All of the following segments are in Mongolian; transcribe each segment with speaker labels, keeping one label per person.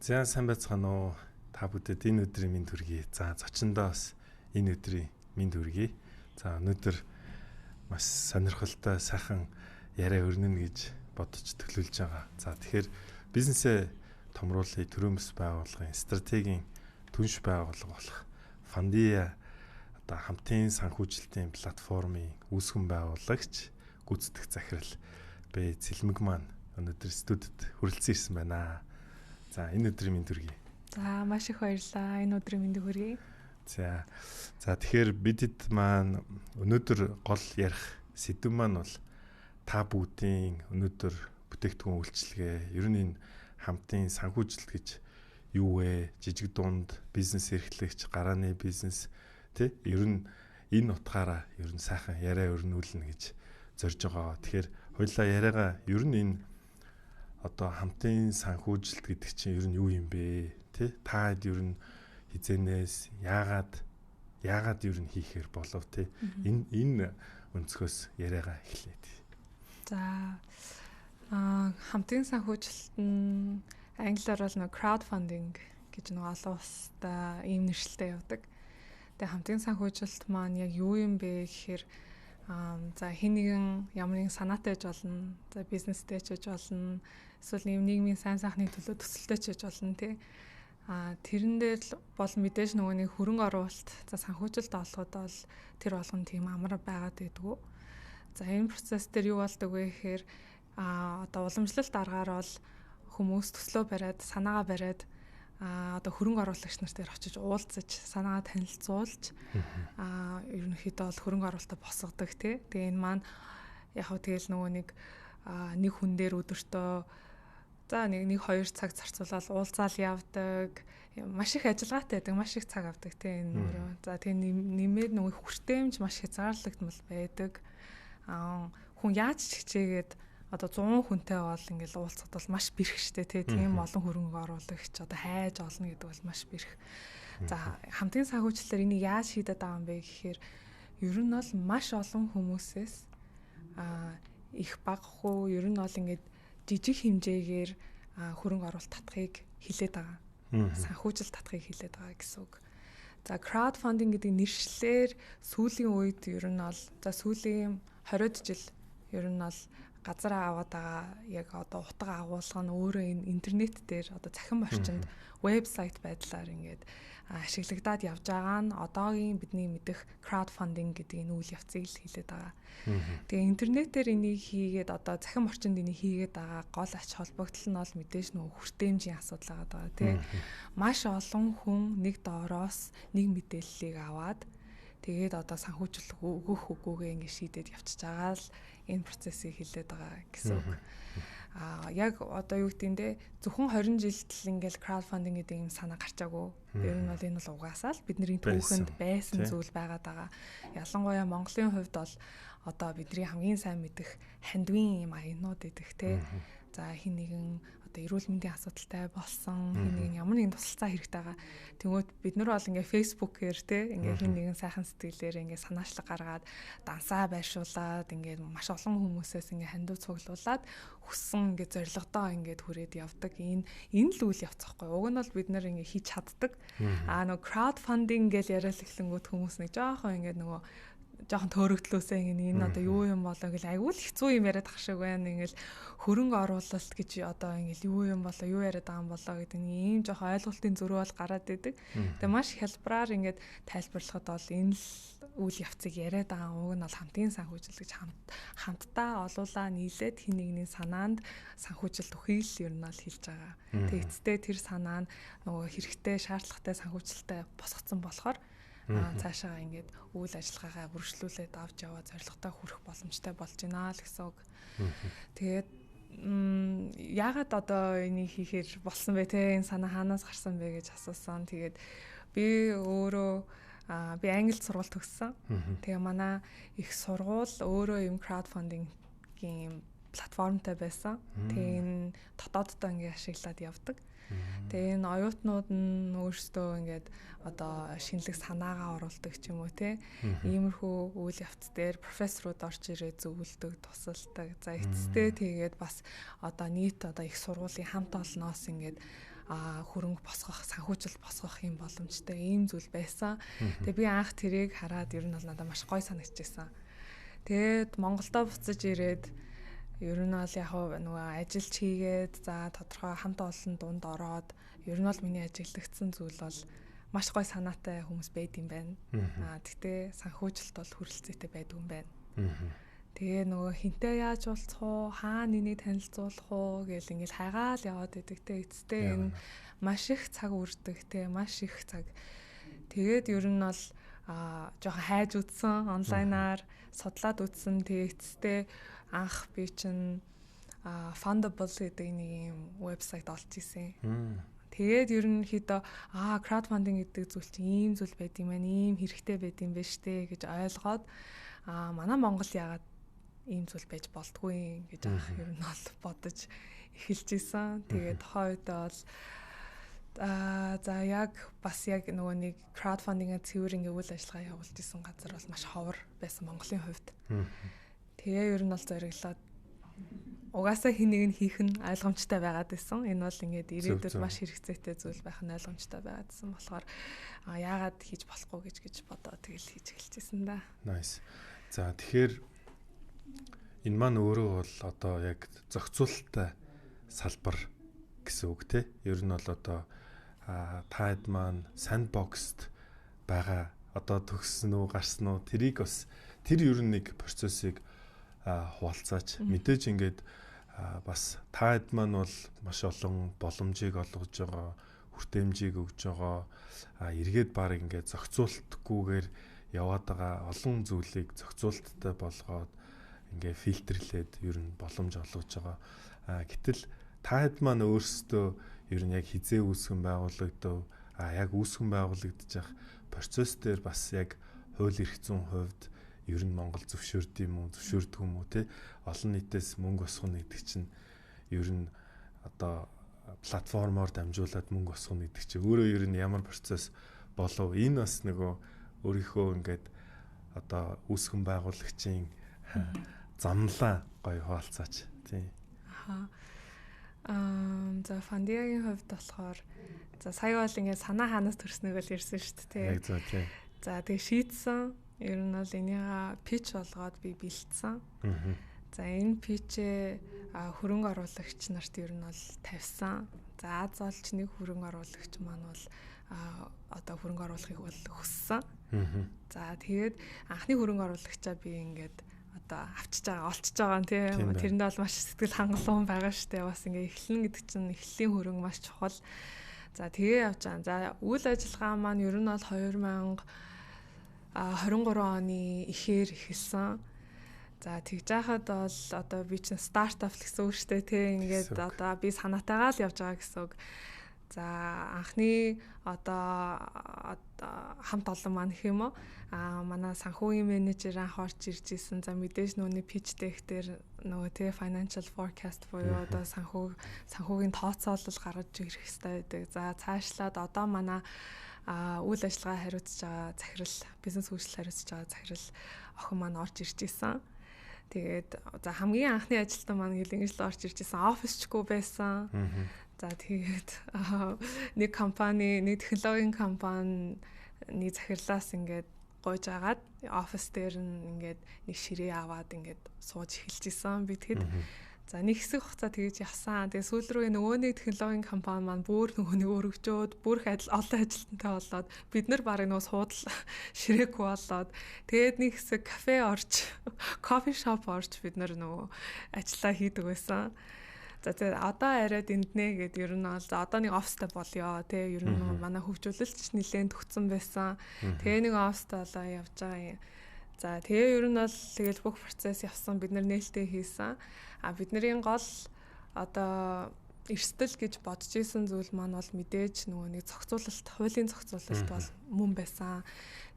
Speaker 1: За, сайн байцгаана уу? Та бүдэд энэ өдрийн мэнд хүргэе. За, зочиндоо бас энэ өдрийн мэнд хүргэе. За, өнөөдөр маш сонирхолтой сайхан яриа өрнөнө гэж бодож төлөвлөж байгаа. За, тэгэхээр бизнесээ томруулъя, төрийн байгууллагын стратегийн түнш байгууллага болох Фандия одоо хамтын санхүүжилтийн платформын үүсгэн байгуулагч, гүйцэтгэх захирал Бэ Цэлмэг маань өнөөдөр студид хүрэлцэн ирсэн байна. За, энэ өдрийн мэнд хүргэе.
Speaker 2: За, маш их баярлалаа. Энэ өдрийн мэндийг хүргэе.
Speaker 1: За. За, тэгэхээр бидэд маань өнөөдөр гол ярих сэдэв маань бол та бүгдийн өнөөдөр бүтээгдэхүүн үйлчилгээ, ер нь энэ хамтын санхүүжилт гэж юу вэ? Жижиг дунд бизнес эрхлэгч, гарааны бизнес, тий, ер нь энэ утгаараа ер нь сайхан яриа өрнүүлнэ гэж зорж байгаа. Тэгэхээр хоёлаа яриагаа ер нь энэ одоо хамтын санхүүжилт гэдэг чинь ер нь юу юм бэ? Тэ? Та хэд ер нь хизэнээс яагаад яагаад ер нь хийхээр болов, тэ? Энэ өнцгөөс яриагаа эхлэе.
Speaker 2: За, хамтын санхүүжилт нь англиар бол нэг crowdfunding гэж нэг олон улстай ийм нэршилтэй явдаг. Тэгээ хамтын санхүүжилт маань яг юу юм бэ гэхээр, за, хэн нэгэн ямар нэгэн санаатай ч болно, за, бизнестэй ч байж болно, эсвэл ийм нийгмийн сайн сайхны төлөө төсөлтэй ч байж болно, тий. Тэрэн дээр л бол мэдээж нөгөө нэг хөрөнгө оруулалт, за, санхүүжилт олоход бол тэр болгон тийм амар байгаад байдгүй. За, энэ процесс дээр юу болдог вэ гэхээр одоо уламжлалт аргаар бол хүмүүс төслөө бариад, санаагаа бариад, одоо хөрөнгө оруулагч нар дээр очиж уулзаж, санаагаа танилцуулж, ерөнхийдөө бол хөрөнгө оруулалтаа босгодог, тий. Тэгээ энэ маань яг хөө тэгэл нөгөө нэг нэг хүн дээр өдөртөө, за, нэг нэг 2 цаг зарцуулаад уулзаал явдаг. Маш их ажиллагаатай байдаг, маш их цаг авдаг, тий, энэ өөрөө. За, тэгээ нэмээд нөгөө хүртээмж маш хязгаарлагдмал байдаг. Хүн яаж ч хичээгээд одоо 100 хүнтэй бол ингээл уулзахад бол маш бэрх штэ, тий. Тийм олон хөрөнгө оруулагч одоо хайж олно гэдэг бол маш бэрх. За, хамтын санхүүжилтээр энийг яаж шийдэд байгаа юм бэ гэхээр ер нь бол маш олон хүмүүсээс их бага хүү, ер нь бол ингээд жижиг хэмжээгээр хөрөнгө оруулалт татахыг хилээд байгаа. Санхүүжилт татахыг хилээд байгаа гэсэн үг. За, crowdfunding гэдэг нэршлээр сүүлийн үед ер нь бол, за, сүүлийн 20 жил ер нь бол газар аваад байгаа яг одоо утга агуулга нь өөрөө энэ интернет дээр одоо цахим орчинд вебсайт байдлаар ингээд ашиглагдаад явж байгаа нь одоогийн бидний мэдэх crowdfunding гэдэг энэ үйл явцыг л хэлээд байгаа. Тэгээ интернетээр энийг хийгээд, одоо цахим орчинд энийг хийгээд байгаа гол ач холбогдол нь бол мэдээж нөгөө хүртээмжийн асуудал байгаа, тий. Маш олон хүн нэг доороос нэг мэдээллийг аваад, тэгээд одоо санхүүжилт өгөх үгүйгээ ингэ шийдээд явчихж байгаа л энэ процессыг хэлээд байгаа гэсэн үг. Яг одоо юу гэдэг нь те, зөвхөн 20 жилд л ингээл crowdfunding гэдэг юм санаа гарчаагүй. Ер нь бол энэ бол угаасаа л бидний түүхэнд байсан зүйл байгаад байгаа. Ялангуяа Монголын хувьд бол одоо бидний хамгийн сайн мэдэх хандвийн юм аянууд идэх, те. За, хэн нэгэн одоо эрүүл мэндийн асуудалтай болсон, хэн нэгэн ямар нэгэн тусалцаа хэрэгтэй байгаа. Тэнгүүт бид нар бол ингээ Facebook-ээр, те, ингээ хэн нэгэн сайхан сэтгэлээр ингээ санаачлаг гаргаад, дансаа байршуулад, ингээ маш олон хүмүүсээс ингээ хандив цуглуулад хүссэн ингээ зорилгодоо ингээд хүрээд явдаг. Энэ л үйл явц байхгүй. Уг нь бол бид нар ингээ хийж чаддаг. Нөгөө crowdfunding гэж яриад эхлэнгүүт хүмүүс нэг жоохон ингээ нөгөө жоохон төөрөгдлөөсөө ингэ энэ одоо юу юм болоо гэл, айгүй л хэцүү юм яриад ах шиг байна. Ингээл хөрөнгө оруулалт гэж одоо ингээл юу юм болоо, юу яриад байгаа юм болоо гэдэг нэг ийм жоохон ойлголтын зөрүү бол гараад идэг. Тэгээ маш хялбараар ингээд тайлбарлахад бол энэ л үйл явцыг яриад байгаа. Уг нь бол хамтын санхүүжилт гэж хамтдаа олуулаа нийлээд хэн нэгний санаанд санхүүжилт өгөхийг л ер нь бол хэлж байгаа. Тэгээ эцэстээ тэр санаа нь нөгөө хэрэгтэй шаардлагатай санхүүжилтээ босгоцсон болохоор цаашаа ингээд үйл ажиллагаагаа үргэлжлүүлээд авч яваа, зорилготой хүрэх боломжтой болж байна л гэсэн үг. Тэгээд яагаад одоо энийг хийхээр болсон бэ, те, энэ санаа хаанаас гарсан бэ гэж асуусан. Тэгээд би өөрөө би англи сургууль төгссөн. Тэгээ манай их сургууль өөрөө юм crowdfunding-ийн платформтой байсан. Тэгээ энэ дотооддоо ингээ ашиглаад явдаг. Тэгээ энэ оюутнууд нь өөрсдөө ингээд одоо шинэлэг санаагаа оруулдаг ч юм уу, те. Иймэрхүү үйл явц дээр профессорууд орж ирээ зөвлөдөг, тусалдаг. За, эцэстээ тэгээд бас одоо нийт одоо их сургуулийн хамт олноос ингээд хөрөнгө босгох, санхүүжилт босгох юм боломжтой ийм зүйл байсан. Тэгээ би анх тэрийг хараад ер нь бол надад маш гоё санагдчихсан. Тэгээд Монголдо буцаж ирээд ер нь бол яг нөгөө ажиллаж хийгээд за тодорхой хамт олон дунд ороод ер нь бол миний ажиглагдсан зүйл бол маш гоё санаатай хүмүүс байд юм байна. Тэгтээ санхүүжилт бол хүрэлцээтэй байдгүй юм байна. Тэгээ нөгөө хинтээ яаж уулзах уу, хаана энийг танилцуулах уу гэл ингээл хайгаал яваад идэг те. Эцэстээ энэ маш их цаг үрдэг те, маш их цаг. Тэгээд ер нь бол жоохон хайж үзсэн, онлайнаар судлаад үзсэн. Тэгээ эцэстээ анх би чинь Fundable гэдэг нэг юм вебсайт олж исэн. Тэгээд ерөнхийдөө краудфандинг гэдэг зүйл чинь ийм зүйл байд юм байна, ийм хэрэгтэй байд юм байна штэ гэж ойлгоод манай Монгол яагаад ийм зүйл байж болдгүй гэж анх ер нь бол бодож эхэлж исэн. Тэгээд тухайн үед бол за яг бас яг нөгөө нэг краудфандингийн цэвэр ингээ үйл ажиллагаа явуулж исэн газар бол маш ховор байсан Монголын хувьд. Тэгээ ер нь бол зориглоод угаасаа хин нэг нь хийх нь ойлгомжтой байгаад байсан. Энэ бол ингээд ирээдүйд маш хэрэгцээтэй зүйл байх нь ойлгомжтой байгаадсэн болохоор яагаад хийж болохгүй гэж гэж бодоо тэгэл хийж эхэлчихсэн да.
Speaker 1: Nice. За тэгэхээр энэ маань өөрөө бол одоо яг зохицуулалттай салбар гэсэн үг те. Ер нь бол одоо та хэд маань sandbox-т байгаа одоо төгссөн үү гарсан уу тэрийг бас тэр ер нь нэг процессыг хуваалцаач. Мэдээж ингээд бас та хэд маань бол маш олон боломжийг олгож байгаа, хүртээмжийг өгж байгаа, эргээд баг ингээд зохицуултгүйгээр яваад байгаа олон зүйлийг зохицуулттай болгоод ингээ фильтрлээд ер нь боломж олгож байгаа. Гэтэл та хэд маань өөрсдөө ер нь яг хизээ үүсгэн байгуулагдав, яг үүсгэн байгуулагдчих процесс дээр бас яг хууль эрх зүйн хувьд ер нь Монгол зөвшөөрд юм уу, зөвшөөрдөг юм уу те, олон нийтээс мөнгө босгоно гэдэг чинь ер нь одоо платформоор дамжуулаад мөнгө босгоно гэдэг чинь өөрөө ер нь ямар процесс болов? Энэ бас нөгөө өөрийнхөө ингээд одоо үүсгэн байгуулагчийн замлаа гоё хуваалцаач тий.
Speaker 2: Аха. За Фандиагийн хувьд болохоор за сая бол ингээд санаа хаанаас төрснөг л ирсэн шүү дээ.
Speaker 1: Яг зөв тий.
Speaker 2: За тэгээ шийдсэн. Ер нь бол энийга пич болгоод би бэлдсэн. За энэ пичээ хөрөнгө оруулагч нарт ер нь бол тавьсан. За аз олж нэг хөрөнгө оруулагч маань бол одоо хөрөнгө оруулахыг бол хүссэн. За тэгээд анхны хөрөнгө оруулагчаа би ингээд одоо авчиж байгаа, олчж байгаа тийм. Тэрэндээ бол маш сэтгэл хангалуун байгаа штэ. Бас ингээ эхлэн гэдэг чинь эхлэлийн хөрөнгө маш чухал. За тэгээ явж байгаа. За үйл ажиллагаа маань ер нь бол 2023 оны ихээр эхэлсэн. За тэгж яхад бол одоо би чинь стартап л гэсэн үг шүү дээ тий. Ингээд одоо би санаатайгаа л явж байгаа гэсэн үг. За анхны одоо хамт олон маань гэх юм уу? Манай санхүүгийн менежер анх орж ирж исэн. За мэдээж нүуний pitch deck дээр нөгөө тий financial forecast буюу одоо санхүүгийн тооцоолол гаргаж ирэх хэрэгтэй байдаг. За цаашлаад одоо манай үйл ажиллагаа хариуцж байгаа захирал, бизнес хөгжил хариуцж байгаа захирал охин маань орж ирж исэн. Тэгээд за хамгийн анхны ажилтан маань гэл ингэж л орж ирж исэн. Офисчгүй байсан. За тэгээд нэг компани, нэг технологийн компанины захирлаас ингээд гойж агаад офис дээр нь ингээд нэг ширээ аваад ингээд сууж эхэлж исэн. Би тэгэд за нэг хэсэг хугацаа тэгэж явсан. Тэгээ сүүл рүү нөгөө нэг технологийн компани маань бүр нөгөө нэг өргөжөөд бүр их олон ажилтнтай болоод бид нар барыг нөгөө суудал ширээгүй болоод тэгээд нэг хэсэг кафе орж, кофе шоп орж бид нар нөгөө ажиллаа хийдэг байсан. За тэгээ одоо арайд энднэ гэд ер нь бол за одоо нэг офстай болёо тий, ер нь манай хөгжүүлэлт нэлээд төгцсөн байсан. Тэгээ нэг офстай болоо явж байгаа юм. За тэгээ ер нь бол тэгэл бүх процесс явсан, бид нар нээлттэй хийсэн. А бидний гол одоо эрсдэл гэж бодож исэн зүйл маань бол мэдээж нөгөө нэг зохицуулалт, хуулийн зохицуулалт бол мөн байсан.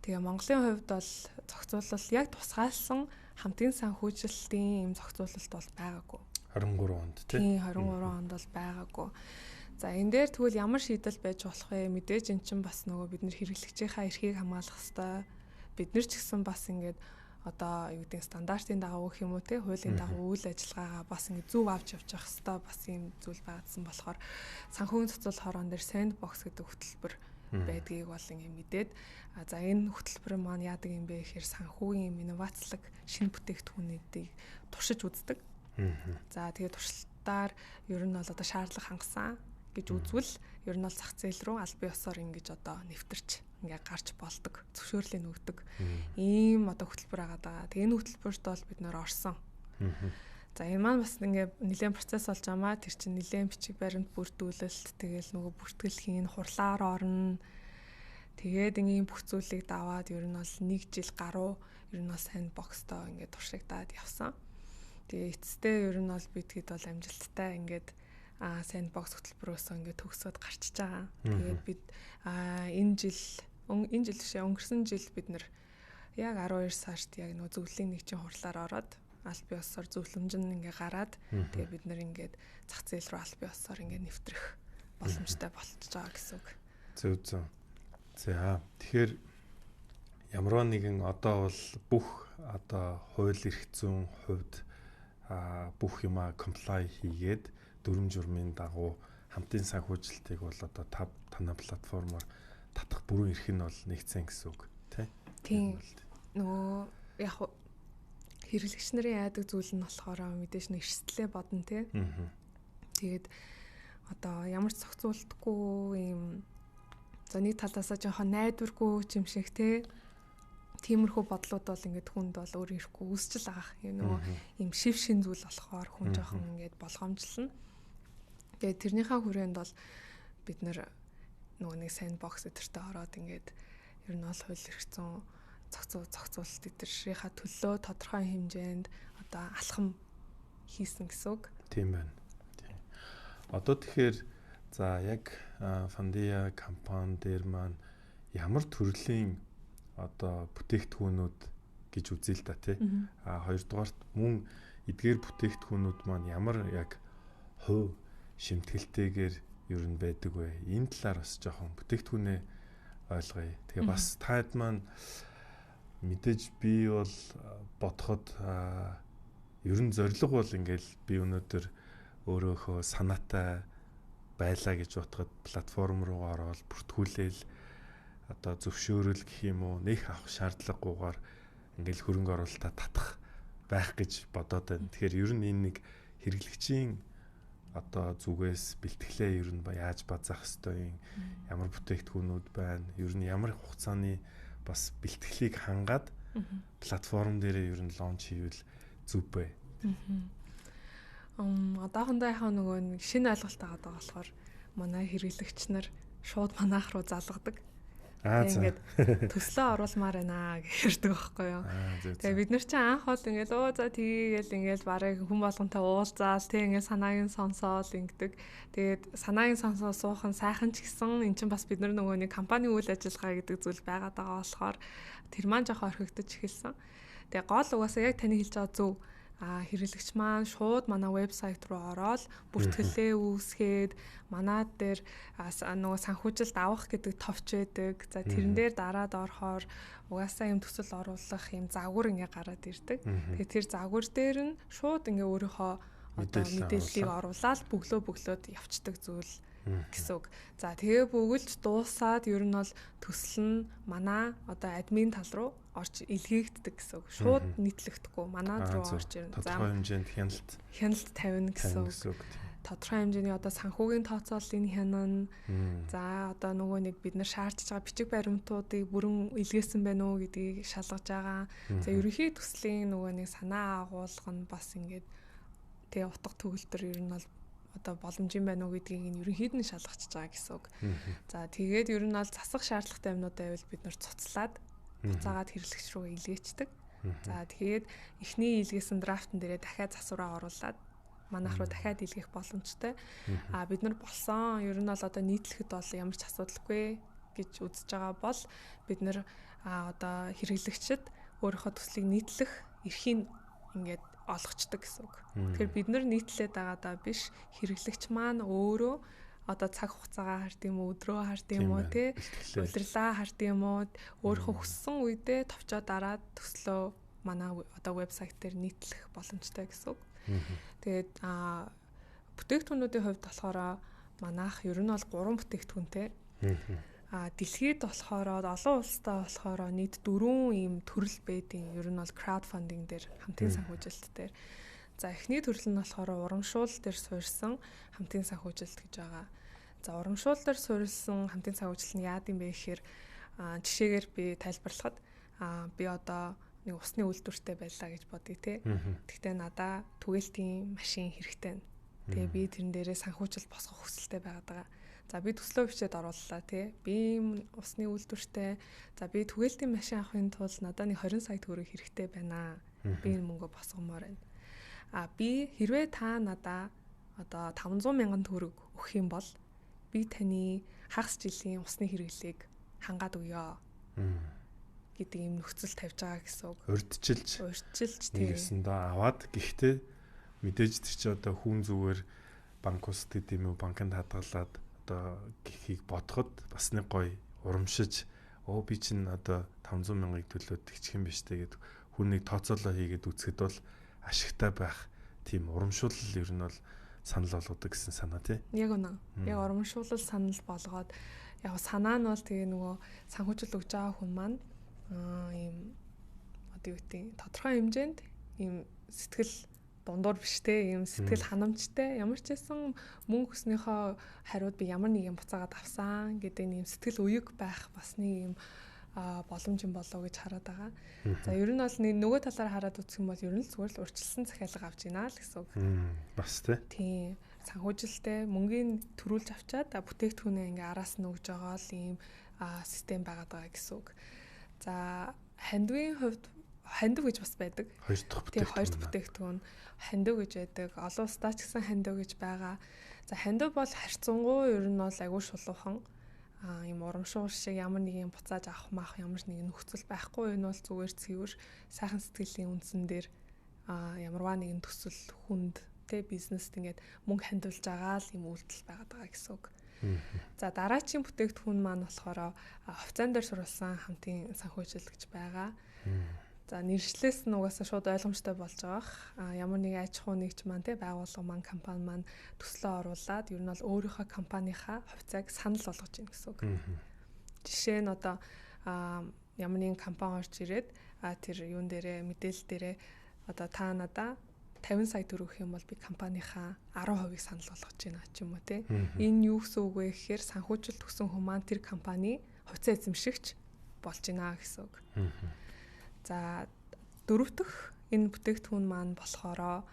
Speaker 2: Тэгээ Монголын хувьд бол зохицуулалт яг тусгаалсан хамтын санхүүжилтийн ийм зохицуулалт бол байгаагүй.
Speaker 1: 23 онд
Speaker 2: тий. Тийм 23 онд бол байгаагүй. За энэ дээр тэгвэл ямар шийдэл байж болох вэ? Мэдээж эн чинь бас нөгөө бид нэр хэрэглэгчийнхаа эрхийг хамгаалах хэвээр. Бид нар ч гэсэн бас ингээд одоо юу гэдэг стандартын дагуу гэх юм уу те хуулийн дагуу үйл ажиллагаагаа бас ингэ зөв авч явж явах хэвээр бас юм зүйл байгаадсан болохоор санхүүгийн цоцол хороон дээр sandbox гэдэг хөтөлбөр байдгийг бол ингэ мэдээд за энэ хөтөлбөр маань яадаг юм бэ гэхээр санхүүгийн юм инновацлог шинэ бүтээгдэхүүнүүдийг туршиж үздэг. За тэгээд туршилтаар ер нь бол одоо шаардлага хангасан гэж үзвэл ер нь бол зах зээл рүү аль бие усаар ингэж одоо нэвтэрч ингээ гарч болдог, зөвшөөрлийг өгдөг. Ийм одоо хөтөлбөр агаад байгаа. Тэгээ энэ хөтөлбөрт бол бид нөр орсон. За энэ маань бас ингээ нэлээд процесс болж байгаа маа. Тэр чинь нэлээд бичиг баримт бүрдүүлэлт, тэгэл нөгөө бүртгэл хийн, хурлаар орно. Тэгээд ингийн бүх зүйлийг даваад ер нь бол 1 жил гаруй ер нь бол sandbox-тоо ингээ туршигдаад явсан. Тэгээ эцэстээ ер нь бол бид хэд бол амжилттай ингээд sandbox хөтөлбөрөөсөө ингээд төгсөөд гарчиж байгаа. Тэгээд бид энэ жил энэ жил бишээ өнгөрсөн жил бид нэр яг 12 сард яг нөгөө зөвлөлийн нэгжийн хурлаар ороод аль бие усаар зөвлөмж нь ингээ гараад тэгээ бид нэр ингээд зах зээл рүү аль бие усаар ингээ нэвтрэх боломжтой болчихж байгаа гэсэн үг.
Speaker 1: Зөв зөв. За тэгэхээр ямар нэгэн одоо бол бүх одоо хууль эрх зүйн хувьд бүх юмаа comply хийгээд дүрм журмын дагуу хамтын санхүүжилтийг бол одоо танай платформоор татах бүрэн эрх нь бол нэгдсэн гэсэн үг тий.
Speaker 2: Тийм. Нөгөө яг хэрэглэгч нарын яадаг зүйл нь болохоор мэдээж нэг эрсдлээ бодно тий. Тэгээд одоо ямар ч зохицуултгүй юм за нэг талаасаа жоохон найдваргүй юм шиг тий. Тиймэрхүү бодлууд бол ингээд хүнд бол өөр ирэхгүй үүсчил агаах юм нөгөө юм шив шин зүйл болохоор хүн жоохон ингээд болгоомжлно. Тэгээд тэрнийхээ хүрээнд бол бид нэр нөгөө нэг sandbox эдэртээ ороод ингээд ер нь бол хууль эрх зүйн зохицуулалт эдэршийнхаа төлөө тодорхой хэмжээнд одоо алхам хийсэн гэсэн үг.
Speaker 1: Тийм байна. Тийм. Одоо тэгэхээр за яг Fandia компани дээр маань ямар төрлийн одоо бүтээгдэхүүнүүд гэж үзье л да тий. А хоёрдугаарт мөн эдгээр бүтээгдэхүүнүүд маань ямар яг хувь шимтгэлтэйгээр ер нь байдаг вэ? Энэ талаар бас жоохон бүтээгдэхүүнээ ойлгоё. Тэгээ бас таад маань мэдээж би бол бодоход ер нь зорилго бол ингээл би өнөөдөр өөрөөхөө санаатай байлаа гэж бодоход платформ руу ороод бүртгүүлээл одоо зөвшөөрөл гэх юм уу нэх авах шаардлагагүйгээр ингээл хөрөнгө оруулалтаа татах байх гэж бодоод байна. Тэгэхээр ер нь энэ нэг хэрэглэгчийн одоо зүгээс бэлтгэлээ ер нь яаж базаах ёстой юм, ямар бүтээгдэхүүнүүд байна, ер нь ямар хугацааны бас бэлтгэлийг хангаад платформ дээрээ ер нь лонч хийвэл зүв бэ.
Speaker 2: Одоохондоо яг нөгөө нэг шинэ ойлголт аваад байгаа болохоор манай хэрэглэгч нар шууд манайх руу залгадаг.
Speaker 1: Тэгээд
Speaker 2: ингээд төслөө оруулмаар байна гэж ярьдаг байхгүй юу. Тэгээ бид нар чинь анх бол ингээд өө за тийгээл ингээд барыг хүн болгонтой уулзаал тэг ингээд санааг нь сонсоол ингэдэг. Тэгээд санааг нь сонсоо суух нь сайхан ч гэсэн эн чинь бас бид нар нөгөө нэг компани үйл ажиллагаа гэдэг зүйл байгаад байгаа болохоор тэр маань жоохон орхигдож эхэлсэн. Тэгээ гол угаасаа яг таны хэлж байгаа зөв хэрэглэгч маань шууд манай вебсайт руу ороод бүртгэлээ үүсгээд манай дээр нөгөө санхүүжилт авах гэдэг товч байдаг. За тэрэн дээр дараад орохоор угаасаа юм төсөл оруулах юм загвар ингээ гараад ирдэг. Тэгээ тэр загвар дээр нь шууд ингээ өөрийнхөө одоо мэдээллийг оруулаад бөглөө бөглөөд явцдаг зүйл гэсэн үг. За тэгээ бөглөж дуусаад ер нь бол төсөл нь манай одоо админ тал руу орж илгээгддэг гэсэн үг. Шууд нийтлэгдэхгүй манай руу орж ирнэ.
Speaker 1: За тодорхой хэмжээнд
Speaker 2: хяналт тавина гэсэн үг. Тодорхой хэмжээний одоо санхүүгийн тооцооллыг хянана. За одоо нөгөө нэг бид нар шаардж байгаа бичиг баримтуудыг бүрэн илгээсэн байна уу гэдгийг шалгаж байгаа. За ерөнхий төслийн нөгөө нэг санаа агуулга нь бас ингээд тэгээ утга төгөлдөр ер нь бол одоо боломжийн байна уу гэдгийг нь ерөнхийд нь шалгачж байгаа гэсэн үг. За тэгээд ер нь бол засах шаардлагатай юмнууд байвал бид нар цуцлаад буцаагаад хэрэглэгч рүү илгээчдэг. За тэгээд эхний илгээсэн драфтн дээрээ дахиад засвараа оруулаад манайх руу дахиад илгээх боломжтой. А бид нар болсон ер нь бол одоо нийтлэхэд бол ямар ч асуудалгүй гэж үзэж байгаа бол бид нар одоо хэрэглэгчид өөрийнхөө төслийг нийтлэх эрхийг ингээд олгочдөг гэсэн үг. Тэгэхээр бид нар нийтлээд байгаадаа биш хэрэглэгч маань өөрөө одоо цаг хугацаагаа хард юм уу, өдрөө хард юм уу, тэ улирлаа хард юм уу, өөрийнхөө хүссэн үедээ товчоо дараад төслөө манай одоо вебсайт дээр нийтлэх боломжтой гэсэн үг. Тэгээд бүтээгдэхүүнүүдийн хувьд болохоор манайх ер нь бол 3 бүтээгдэхүүнтэй. Дэлхийд болохоор олон улстай болохоор нийт 4 ийм төрөл байдیں۔ Ер нь бол crowdfunding дээр хамтын санхүүжилт дээр. За эхний төрөл нь болохоор урамшуул дээр суурьсан хамтын санхүүжилт гэж байгаа. За урамшуул дээр суурилсан хамтын санхүүжилт нь яад юм бэ гэхээр жишээгээр би тайлбарлахад би одоо нэг усны үйлдвэртэй байлаа гэж бодъё те. Гэхдээ надаа түгээлтийн машин хэрэгтэй. Тэгээ би тэрэн дээрээ санхүүжилт босгох хүсэлтэй байгаад байгаа. За би төслөө бичээд орууллаа тий. Би ийм усны үйлдвэртэй. За би түгээлтийн машин авахын тулд надад нэг 20 сая төгрөг хэрэгтэй байна. Би энэ мөнгө босгомоор байна. А би хэрвээ та надаа одоо 500 мянган төгрөг өгөх юм бол би таны хагас жилийн усны хэрэглээг хангаад өгье гэдэг ийм нөхцөл тавьж байгаа гэсэн үг.
Speaker 1: Урьдчилж тийм. Нэгэсэндээ аваад гэхдээ мэдээж тэр чи одоо хүн зүгээр банк ус гэдэг юм уу банкнд хадгалаад одоо гэхийг бодоход бас нэг гоё урамшиж би чинь одоо 500 мянгаыг төлөөд тэгчих юм биш үү гэд хүнийг тооцоолоо хийгээд үзэхэд бол ашигтай байх тийм урамшуулал ер нь бол санал болгодог гэсэн санаа тий.
Speaker 2: Яг үнэ. Яг урамшуулал санал болгоод яг санаа нь бол тэгээ нөгөө санхүүжил өгж байгаа хүн маань ийм одоо юу гэдэг тодорхой хэмжээнд ийм сэтгэл дундуур биш те ийм сэтгэл ханамжтай ямар ч байсан мөнгө өснийхөө хариуд би ямар нэг юм буцаагаад авсан гэдэг нэг юм сэтгэл уяг байх бас нэг юм боломж юм болоо гэж хараад байгаа. За ер нь бол нөгөө талаар хараад үзэх юм бол ер нь л зүгээр л урьдчилсан захиалга авч ийна л гэсэн үг.
Speaker 1: Бас те.
Speaker 2: Тийм. Санхүүжилтээ мөнгийг төрүүлж авчаад бүтээгдэхүүнээ ингээ араас нь өгж байгаа л ийм систем байгаад байгаа гэсэн үг. За хандвийн хувьд хандив гэж бас байдаг.
Speaker 1: Хоёр дахь бүтээгдэхүүн.
Speaker 2: Хоёр дахь бүтээгдэхүүн хандив гэж байдаг. Олон улсдаа ч гэсэн хандив гэж байгаа. За хандив бол харьцангуй ер нь бол айгүй шулуухан ийм урамшуул шиг ямар нэг юм буцааж авах маах ямар нэг нөхцөл байхгүй. Энэ бол зүгээр цэвэр сайхан сэтгэлийн үндсэн дээр ямарваа нэгэн төсөл хүнд тэ бизнест ингээд мөнгө хандивлж байгаа л юм үйлдэл байгаад байгаа гэсэн үг. За дараачийн бүтээгдэхүүн маань болохоор хувьцаан дээр суурилсан хамтын санхүүжилт гэж байгаа. За нэршлээс нь угаасаа шууд ойлгомжтой болж байгаа бах. Ямар нэгэн аж ахуй нэгж маань те байгууллага маань компани маань төслөө оруулаад ер нь бол өөрийнхөө компанийнхаа хувьцааг санал болгож байна гэсэн үг. Жишээ нь одоо ямар нэгэн компани орж ирээд тэр юун дээрээ мэдээлэл дээрээ одоо та надаа 50 сая төгрөг юм бол би компанийнхаа 10%-ийг санал болгож байна ч юм уу те. Энэ юу гэсэн үг вэ гэхээр санхүүжилт өгсөн хүн маань тэр компани хувьцаа эзэмшигч болж байна гэсэн үг. За дөрөв дэх энэ бүтээгдэхүүн маань болохоор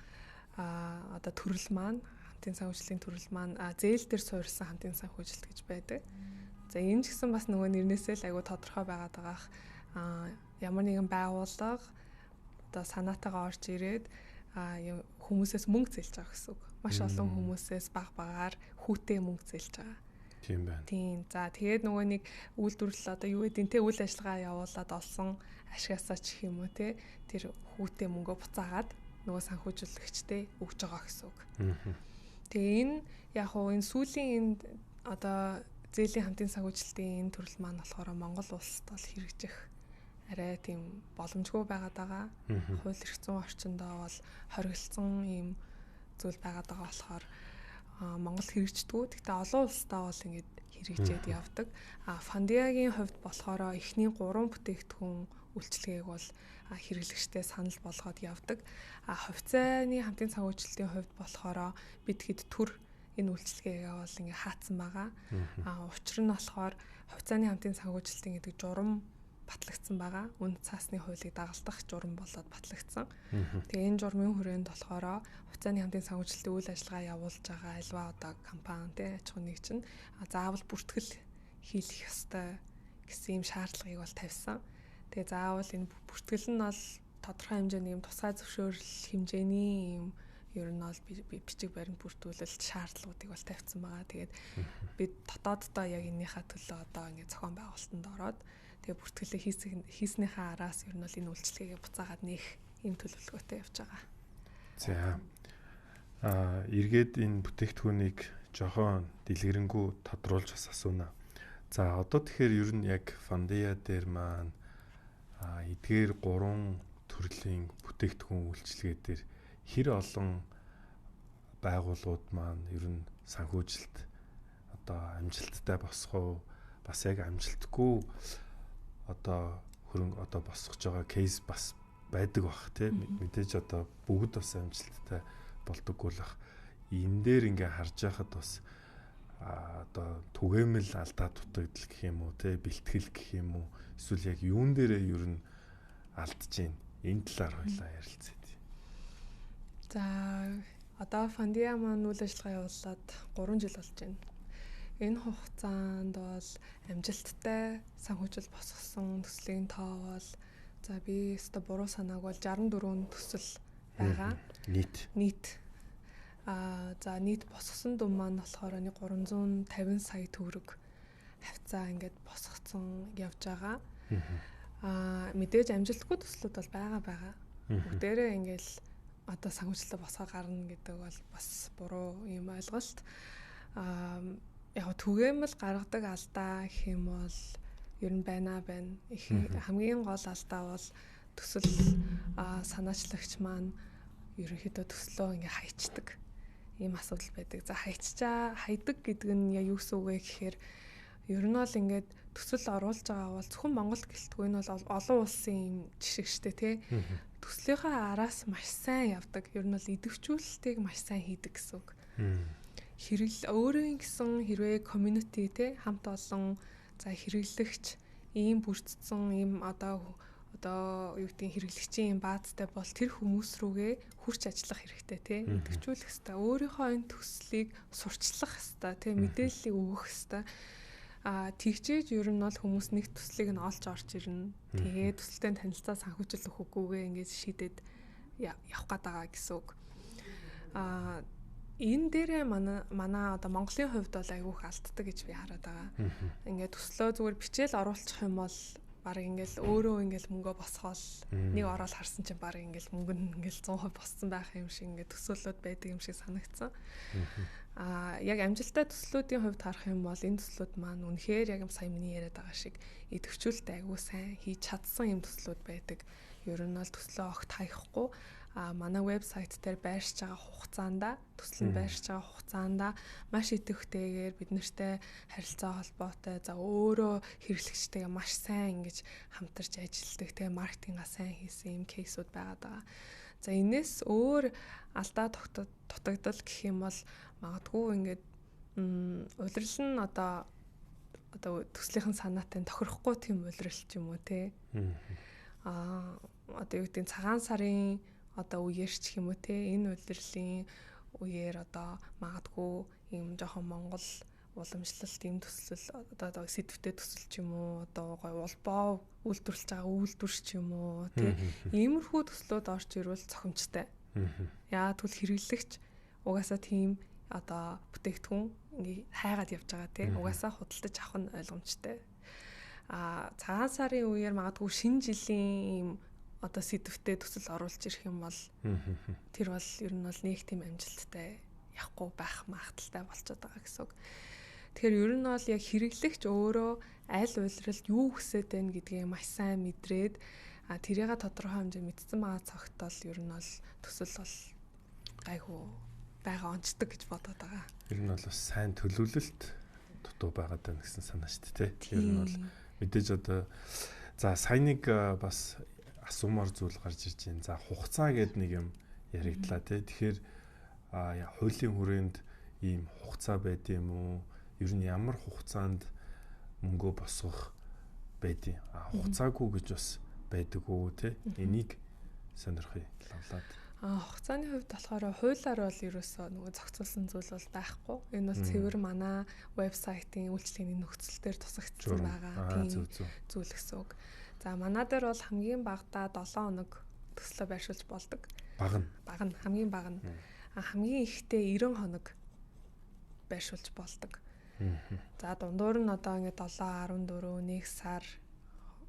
Speaker 2: одоо төрөл маань хамтын санхүүжилтийн төрөл маань зээл дээр суурилсан хамтын санхүүжилт гэж байдаг. За энэ ч гэсэн бас нөгөө нэрнээсээ л айгүй тодорхой байгаад байгаах. Ямар нэгэн байгууллага одоо санаатайгаа орж ирээд хүмүүсээс мөнгө зээлж байгаа гэсэн үг. Маш олон хүмүүсээс баг багаар хүүтэй мөнгө зээлж байгаа.
Speaker 1: Тийм байна.
Speaker 2: Тийм. За тэгээд нөгөө нэг үйлдвэрлэл одоо юу гэдэг нь те үйл ажиллагаа явуулаад олсон ашгаасаа ч гэх юм уу те тэр хүүтэй мөнгөө буцаагаад нөгөө санхүүжүүлэгчтэй өгж байгаа гэсэн үг. Тэгээ энэ яг уу энэ сүүлийн энэ одоо зээлийн хамтын санхүүжилтийн энэ төрөл маань болохоор Монгол улсад бол хэрэгжих арай тийм боломжгүй байгаад байгаа. Хууль эрх зүйн орчиндөө бол хоригдсон ийм зүйл байгаад байгаа болохоор Монгол хэрэгждэггүй. Гэхдээ олон улсдаа бол ингэж хэрэгжээд явдаг. Фандиагийн хувьд болохоор эхний 3 бүтээгдэхүүн үйлчилгээг бол хэрэглэгчтэй санал болгоод явдаг. Хувьцааны хамтын санхүүжилтийн хувьд болохоор бид хэд төр энэ үйлчилгээгээ бол ингээ хаацсан байгаа. Учир нь болохоор хувьцааны хамтын санхүүжилтийн гэдэг журам батлагдсан байгаа. Үнд цаасны хуулийг дагалдах журам болоод батлагдсан. Тэгээ энэ журмын хүрээнд болохоор хувьцааны хамтын санхүүжилтийн үйл ажиллагаа явуулж байгаа альва одоо компани те аж ахуйн нэг чинь заавал бүртгэл хийлгэх ёстой гэсэн юм шаардлагыг бол тавьсан. Тэгээ заавал энэ бүртгэл нь бол тодорхой хэмжээний юм тусгай зөвшөөрөл хэмжээний юм ер нь бол бичиг баримт бүртгүүлэлт шаардлагуудыг бол тавьсан байгаа. Тэгээд бид дотооддоо яг энэнийхээ төлөө одоо ингээд зохион байгуулалтанд ороод тэгээ бүртгэлээ хийснийхээ араас ер нь бол энэ үйлчилгээгээ буцаагаад нээх ийм төлөвлөгөөтэй явж байгаа.
Speaker 1: За. Эргээд энэ бүтээгдэхүүнийг жохон дэлгэрэнгүй тодруулж бас асууна. За одоо тэгэхээр ер нь яг Фандиа дээр маань эдгээр 3 төрлийн бүтээгдэхүүн үйлчилгээ дээр хэр олон байгууллагууд маань ер нь санхүүжилт одоо амжилттай босгов, бас яг амжилтгүй одоо хөрөнгө одоо босгож байгаа кейс бас байдаг бах тий. Мэдээж одоо бүгд бас амжилттай болдоггүй л бах. Энэ дээр ингээ харж байхад бас одоо түгээмэл алдаа дутагдал гэх юм уу тий, бэлтгэл гэх юм уу, эсвэл яг юун дээрээ ер нь алдаж гин, энэ талаар хоёлаа ярилцъя.
Speaker 2: За, одоо Фондиа маань үйл ажиллагаа явуулаад 3 жил болж байна. Энэ хугацаанд бол амжилттай санхүүжилт босгосон төслийн тоо бол, за, би өстө буруу санааг бол 64 төсөл байгаа.
Speaker 1: Нийт.
Speaker 2: Нийт. За, нийт босгосон дүн маань болохоор нэг 350 сая төгрөг хавцаа ингээд босгоцсон явж байгаа. Мэдээж амжилтгүй төслүүд бол байгаа. Бүгдээрээ ингээл одоо санхүүжилтээ босгоо гарна гэдэг бол бас буруу юм ойлголт. Яг түгээмэл гаргадаг алдаа гэх юм бол ер нь байна байна. Хамгийн гол алдаа бол төсөл санаачлагч маань ерөнхийдөө төслөө ингээ хайчдаг ийм асуудал байдаг. За, хайдаг гэдэг нь яг юу гэсэн үг вэ гэхээр ер нь бол ингээд төсөл оруулж байгаа бол зөвхөн Монгол гэлтгүй, энэ бол олон улсын юм жишг штэ тий. Төслийнхаа араас маш сайн явдаг. Ер нь бол идэвхжүүлэлтийг маш сайн хийдэг гэсэн үг. Хэрэгэл өөрийн гэсэн хэрвээ community тий, хамт олон за хэрэглэгч ийм бүрдсэн ийм одоо юу гэдгийг хэрэглэгчийн ийм баазтай бол тэр хүмүүс рүүгээ хурц ажиллах хэрэгтэй тий. Идэвхжүүлэх хэвээр, өөрийнхөө энэ төслийг сурчлах хэвээр тий, мэдээллийг өгөх хэвээр. Тэгжээж ер нь бол хүмүүс нэг төслийг нь олж орж ирнэ. Тэгээ төсөлтэй танилцаа санхүүжилт өгөх үгүйгээ ингэж шийдээд явах гээд байгаа гэсэн үг. Энэ дээрээ манай одоо Монголын хувьд бол айгүйх алддаг гэж би хараад байгаа. Ингээд төслөө зүгээр бичээл оруулчих юм бол баг ингээл өөрөө ингээл мөнгө босгоол нэг ороод харсан чинь баг ингээл мөнгө нь ингээл 100% боссон байх юм шиг ингээд төсөөлөд байдаг юм шиг санагдсан. Яг амжилттай төслүүдийн хувьд харах юм бол энэ төслүүд маань үнэхээр яг сая миний яриад байгаа шиг идэвхжүүлэлт айгуу сайн хийж чадсан юм төслүүд байдаг. Ер нь бол төслөө огт хаяхгүй, манай вебсайт дээр байршиж байгаа хугацаанд, төсөл нь байршиж байгаа хугацаанд маш идэвхтэйгээр бид нартай харилцаа холбоотой, за, өөрөө хэрэглэгчтэйгээ маш сайн ингэж хамтарч ажилладаг, тэгээ маркетингаа сайн хийсэн юм кейсүүд байгаад байгаа. За, энэс өөр алдаа дутагдал гэх юм бол магадгүй ингээд улирал нь одоо төслийнхэн санаатай тохирохгүй тийм улирал ч юм уу те. Одоо юу гэдэг, цагаан сарын одоо үеэр ч юм уу те, энэ улирлын үеэр одоо магадгүй ийм жоохон Монгол уламжлалт ийм төсөл одоо сэдвтэй төсөл ч юм уу, одоо гой улбоо үйлдвэрлэж байгаа үйлдвэр ч юм уу те, иймэрхүү төслүүд орж ирвэл цохимжтой. Яа тэгвэл хэрэглэгч угаасаа тийм одоо бүтээгдэхүүн ингээ хайгаад явж байгаа те, угаасаа худалдаж авах нь ойлгомжтой. Цагаан сарын үеэр магадгүй шинэ жилийн ийм одоо сэдвтэй төсөл оруулж ирэх юм бол тэр бол ер нь бол нэг тийм амжилттай явахгүй байх магадaltaй болчиход байгаа гэсэн үг. Тэгэхээр ер нь бол яг хэрэглэгч өөрөө аль улиралд юу хүсэж байна гэдгийг маш сайн мэдрээд тэрийг тодорхой хэмжээ мэдсэн байгаа цагт бол ер нь бол төсөл бол гайгүй байгаа онцдог гэж бодоод байгаа.
Speaker 1: Ер нь бол бас сайн төлөвлөлт дутуу байгаад байна гэсэн санаа шүү дээ, тий. Ер нь бол мэдээж одоо за сайн нэг бас асуумаар зүйл гарч ирж байна. За, хугацаа гэдэг нэг юм яригдлаа, тий. Тэгэхээр хуулийн хүрээнд ийм хугацаа байд юм уу? Ер нь ямар хугацаанд мөнгөө босгох байдیں۔ Хугацаагүй гэж бас байдаг уу, тий? Энийг сонирхъя лавлаад.
Speaker 2: Хугацааны хувьд болохоор хуулиар бол ерөөсөө нөгөө зохицуулсан зүйл бол байхгүй. Энэ бол цэвэр манай вебсайтын үйлчлэгээний нөхцөл дээр тусагдсан байгаа тийм зүйл гэсэн үг. За, манай дээр бол хамгийн багадаа 7 хоног төслөө байршуулж болдог.
Speaker 1: Бага нь.
Speaker 2: Бага нь, хамгийн бага нь. Хамгийн ихдээ 90 хоног байршуулж болдог. За, дундуур нь одоо ингээд 7, 14, 1 сар,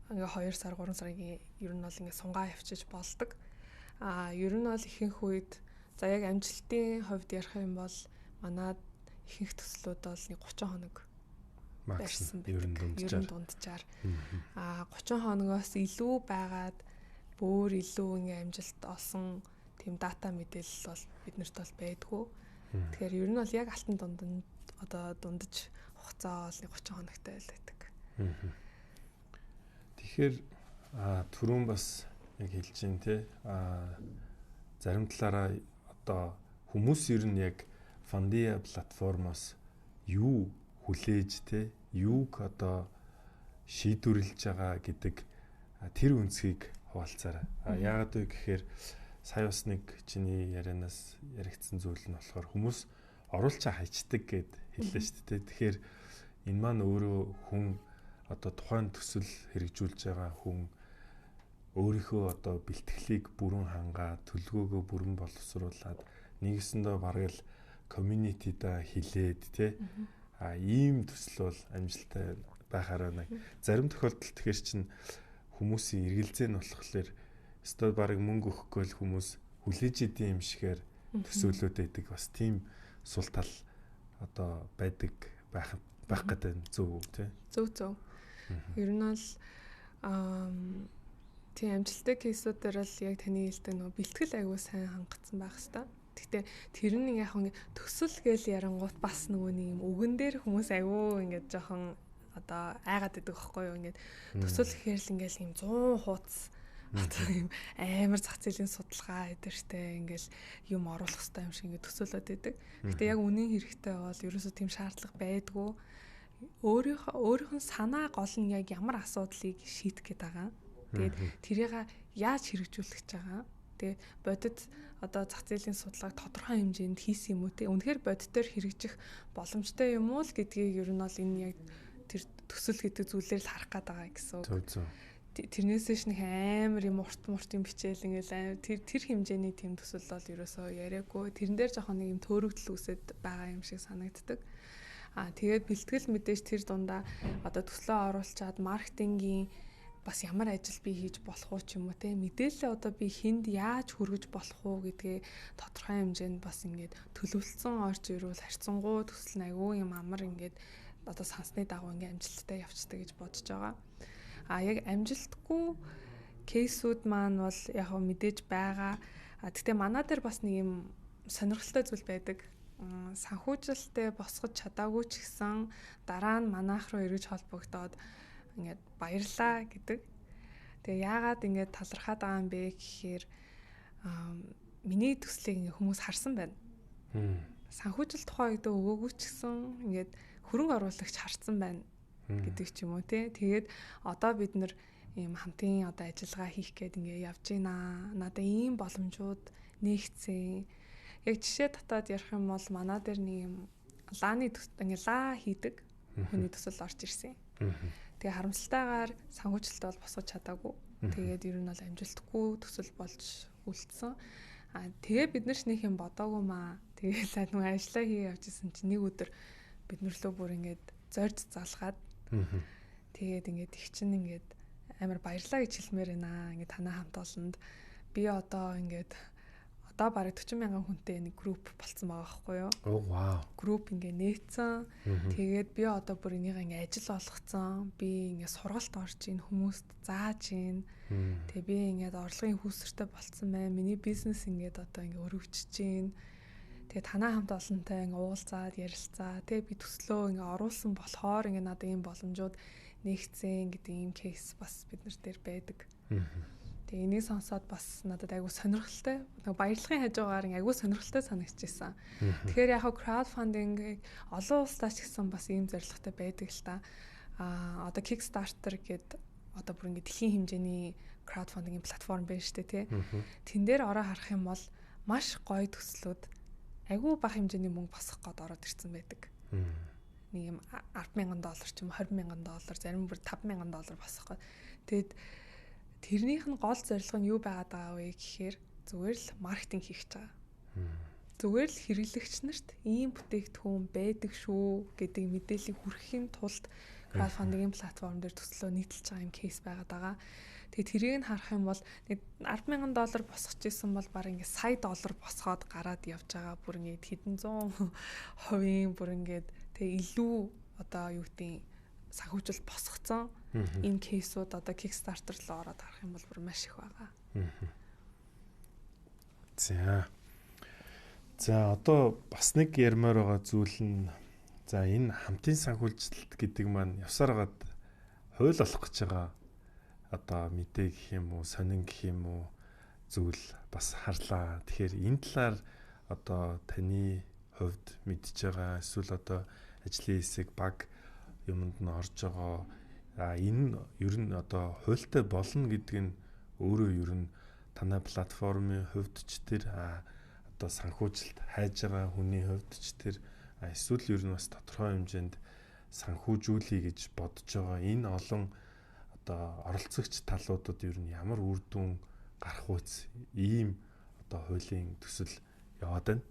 Speaker 2: ингээ 2 сар, 3 сарын ер нь бол ингээ сунгаа явчиж болдог. Ер нь бол ихэнх үед, за, яг амжилтын хувьд ярих юм бол манай ихэнх төслүүд бол нэг 30 хоног
Speaker 1: байрсан байдаг. Ер нь
Speaker 2: дунджаар. 30 хоногоос илүү байгаад Бөөр илүү ингээ амжилт олсон тийм дата мэдээлэл бол биднэрт бол байдгүй. Тэгэхээр ер нь бол яг алтан дунд нь одоо дундаж хугацаа бол 30 хоногтой л байдаг.
Speaker 1: Тэгэхээр түрүүн бас яг хэлж байна те, зарим талаараа одоо хүмүүс ер нь яг Fundia платформоос юу хүлээж те, юуг одоо шийдвэрлэж байгаа гэдэг тэр үнцгийг хуваалцаарай. Яагаад вэ гэхээр сая бас нэг чиний ярианаас яригдсан зүйл нь болохоор хүмүүс оруулчаа хайчдаг гэд хэллээ шүү дээ. Тэгэхээр энэ маань өөрөө хүн одоо тухайн төсөл хэрэгжүүлж байгаа хүн өөрийнхөө одоо бэлтгэлийг бүрэн хангаад, төлөвлөгөөгөө бүрэн боловсруулад нэгэсэндээ бараг л community-да хилээд те, ийм төсөл бол амжилттай байхаар байна. Зарим тохиолдолд тэгэхээр чинь хүмүүсийн эргэлзээ нь болохоор өстой бараг мөнгө өгөхгүй л хүмүүс хүлээж идэм юм шигээр төсөөлөд байдаг. Бас тийм сул тал одоо байдаг байх байх гэдэг нь зөв үү те?
Speaker 2: Зөв зөв. Ер нь бол тийм амжилттай case үүд дээр л яг таны хэлдэг нөгөө бэлтгэл аягүй сайн хангацсан байх хэвээр. Гэхдээ тэр нь яг ингээ төсөл гээл ярангуут бас нөгөө нэг юм үгэн дээр хүмүүс аягүй ингээд жоохон одоо айгаад байдаг байхгүй юу? Ингээд төсөл гэхээр л ингээл юм 100 хуудас одоо юм амар зах зээлийн судалгаа эдэртэй ингээл юм оруулах хэрэгтэй юм шиг ингээд төсөөлөд байдаг. Гэтэ яг үнийн хэрэгтэй бол ерөөсөө тийм шаардлага байдгүй. Өөрийнх нь санаа гол нь яг ямар асуудлыг шийдэх гээд байгаа. Тэгээд тэрийг яаж хэрэгжүүлэх гэж байгаа. Тэгээд бодит одоо зах зээлийн судалгааг тодорхой хэмжээнд хийсэн юм уу те. Үнэхээр бодитоор хэрэгжих боломжтой юм уу л гэдгийг ер нь бол энэ яг тэр төсөл гэдэг зүйлээр л харах гээд байгаа гэсэн үг.
Speaker 1: Зөв зөв.
Speaker 2: Тэрнээсээ ш нэг амар юм урт мурт юм бичээл ингээл амар тэр хэмжээний тийм төсөл бол ерөөсөө яриаггүй. Тэрэн дээр жоохон нэг юм төөрөгдөл үүсэт байгаа юм шиг санагддаг. Тэгээд бэлтгэл мэдээж тэр дундаа одоо төслөө оруулчаад маркетингийн бас ямар ажил би хийж болох уу ч юм уу те, мэдээлэлээ одоо би хүнд яаж хүргэж болох уу гэдгээ тодорхой хэмжээнд бас ингээд төлөвлөсөн орж ирвэл харьцангуй төсөл нь айгүй юм амар ингээд одоо сансны дагуу ингээд амжилттай явцдаг гэж бодож байгаа. Яг амжилтгүй case үүд маань бол яг мэдээж байгаа. Гэхдээ манай дээр бас нэг юм сонирхолтой зүйл байдаг. Санхүүжилтээ босгож чадаагүй ч гэсэн дараа нь манайх руу эргэж холбогдоод ингээд баярлаа гэдэг. Тэгээ яагаад ингээд талархаад байгаа юм бэ гэхээр миний төслийг ингээд хүмүүс харсан байна. Санхүүжилт тухай гэдэг өгөөгүй ч гэсэн ингээд хөрөнгө оруулагч харсан байна гэдэг ч юм уу те. Тэгээд одоо бид нар ийм хамтын одоо ажиллагаа хийх гээд ингээд явж байна. Надад ийм боломжууд нээгдсэн. Яг жишээ татаад ярих юм бол манай дээр нэг юм лааны ингээд лаа хийдэг хүний төсөл орж ирсэн. Тэгээ харамсалтайгаар санхүүжилт бол босгож чадаагүй. Тэгээд ер нь бол амжилтгүй төсөл болж үлдсэн. Тэгээ бид нар ч нэг юм бодоогүй маа. Тэгээд нөгөө ажиллаа хий явж исэн чинь нэг өдөр бид нар лөө бүр ингээд зорж залгаад тэгээд ингээд их чинь ингээд амар баярлаа гэж хэлмээр байна. Ингээд танай хамт олонд би одоо ингээд одоо бараг 40,000 хүнтэй нэг групп болцсон байгаа байхгүй юу?
Speaker 1: Оо вау.
Speaker 2: Групп ингээ нээцэн. Тэгээд би одоо бүр энийг ингээ ажил болгоцсон. Би ингээ сургалт орж ийн хүмүүст зааж ийн. Тэгээ би ингээд орлогын хүүсэртэй болцсон байна. Миний бизнес ингээд одоо ингээ өргөжж ийн. Тэгээ танай хамт олонтой ингээ уулзаад ярилцаа. Тэгээ би төслөө ингээ оруулсан болохоор ингээ надад ийм боломжууд нээгдсэн гэдэг ийм кейс бас бид нар дээр байдаг. Тэгээ энийг сонсоод бас надад айгүй сонирхолтой, нэг баярлахын хажуугаар айгүй сонирхолтой санагдчихсан. Тэгэхээр яг crowdfunding олон улсдаа ч гэсэн бас ийм зорилготой байдаг л та. Одоо Kickstarter гээд одоо бүр ингэ дэлхийн хэмжээний crowdfunding-ийн платформ байна шүү дээ, тий. Тэн дээр ороо харах юм бол маш гоё төслүүд айгүй бага хэмжээний мөнгө босгох гээд ороод ирсэн байдаг. Нэг юм $10,000 ч юм уу $20,000, зарим бүр $5,000 босгох гээд. Тэгээд тэрнийх нь гол зорилго нь юу байгаад байгаа вэ гэхээр зүгээр л маркетинг хийх гэж байгаа. Зүгээр л хэрэглэгч нарт ийм бүтээгдэхүүн байдаг шүү гэдэг мэдээллийг хүргэхийн тулд crowdfunding-ийн платформ дээр төслөө нийтэлж байгаа юм кейс байгаад байгаа. Тэгээ тэрийг нь харах юм бол нэг $10,000 босгож исэн бол баг ингээ сая доллар босгоод гараад явж байгаа. Бүр ингээ хэдэн зуун хувийн бүр ингээд тэгээ илүү одоо юу гэдгийг санхүүжилт босгоцсон ийм кейсүүд одоо Kickstarter руу ороод харах юм бол бүр маш их байгаа.
Speaker 1: За. За одоо бас нэг ярмаар байгаа зүйл нь за энэ хамтын санхүүжилт гэдэг маань явсаар хагаад хууль болох гэж байгаа одоо мэдээ гэх юм уу, сонин гэх юм уу зүйл бас харлаа. Тэгэхээр энэ талаар одоо таны хувьд мэдж байгаа эсвэл одоо ажлын хэсэг баг юмд нь орж байгаа энэ ер нь одоо хуультай болно гэдэг нь өөрөө ер нь танай платформын хувьд ч тэр одоо санхүүжилт хайж байгаа хүний хувьд ч тэр эсвэл ер нь бас тодорхой хэмжээнд санхүүжүүлэе гэж бодож байгаа энэ олон одоо оролцогч талуудад ер нь ямар үр дүн гарах үз ийм одоо хуулийн төсөл яваад байна.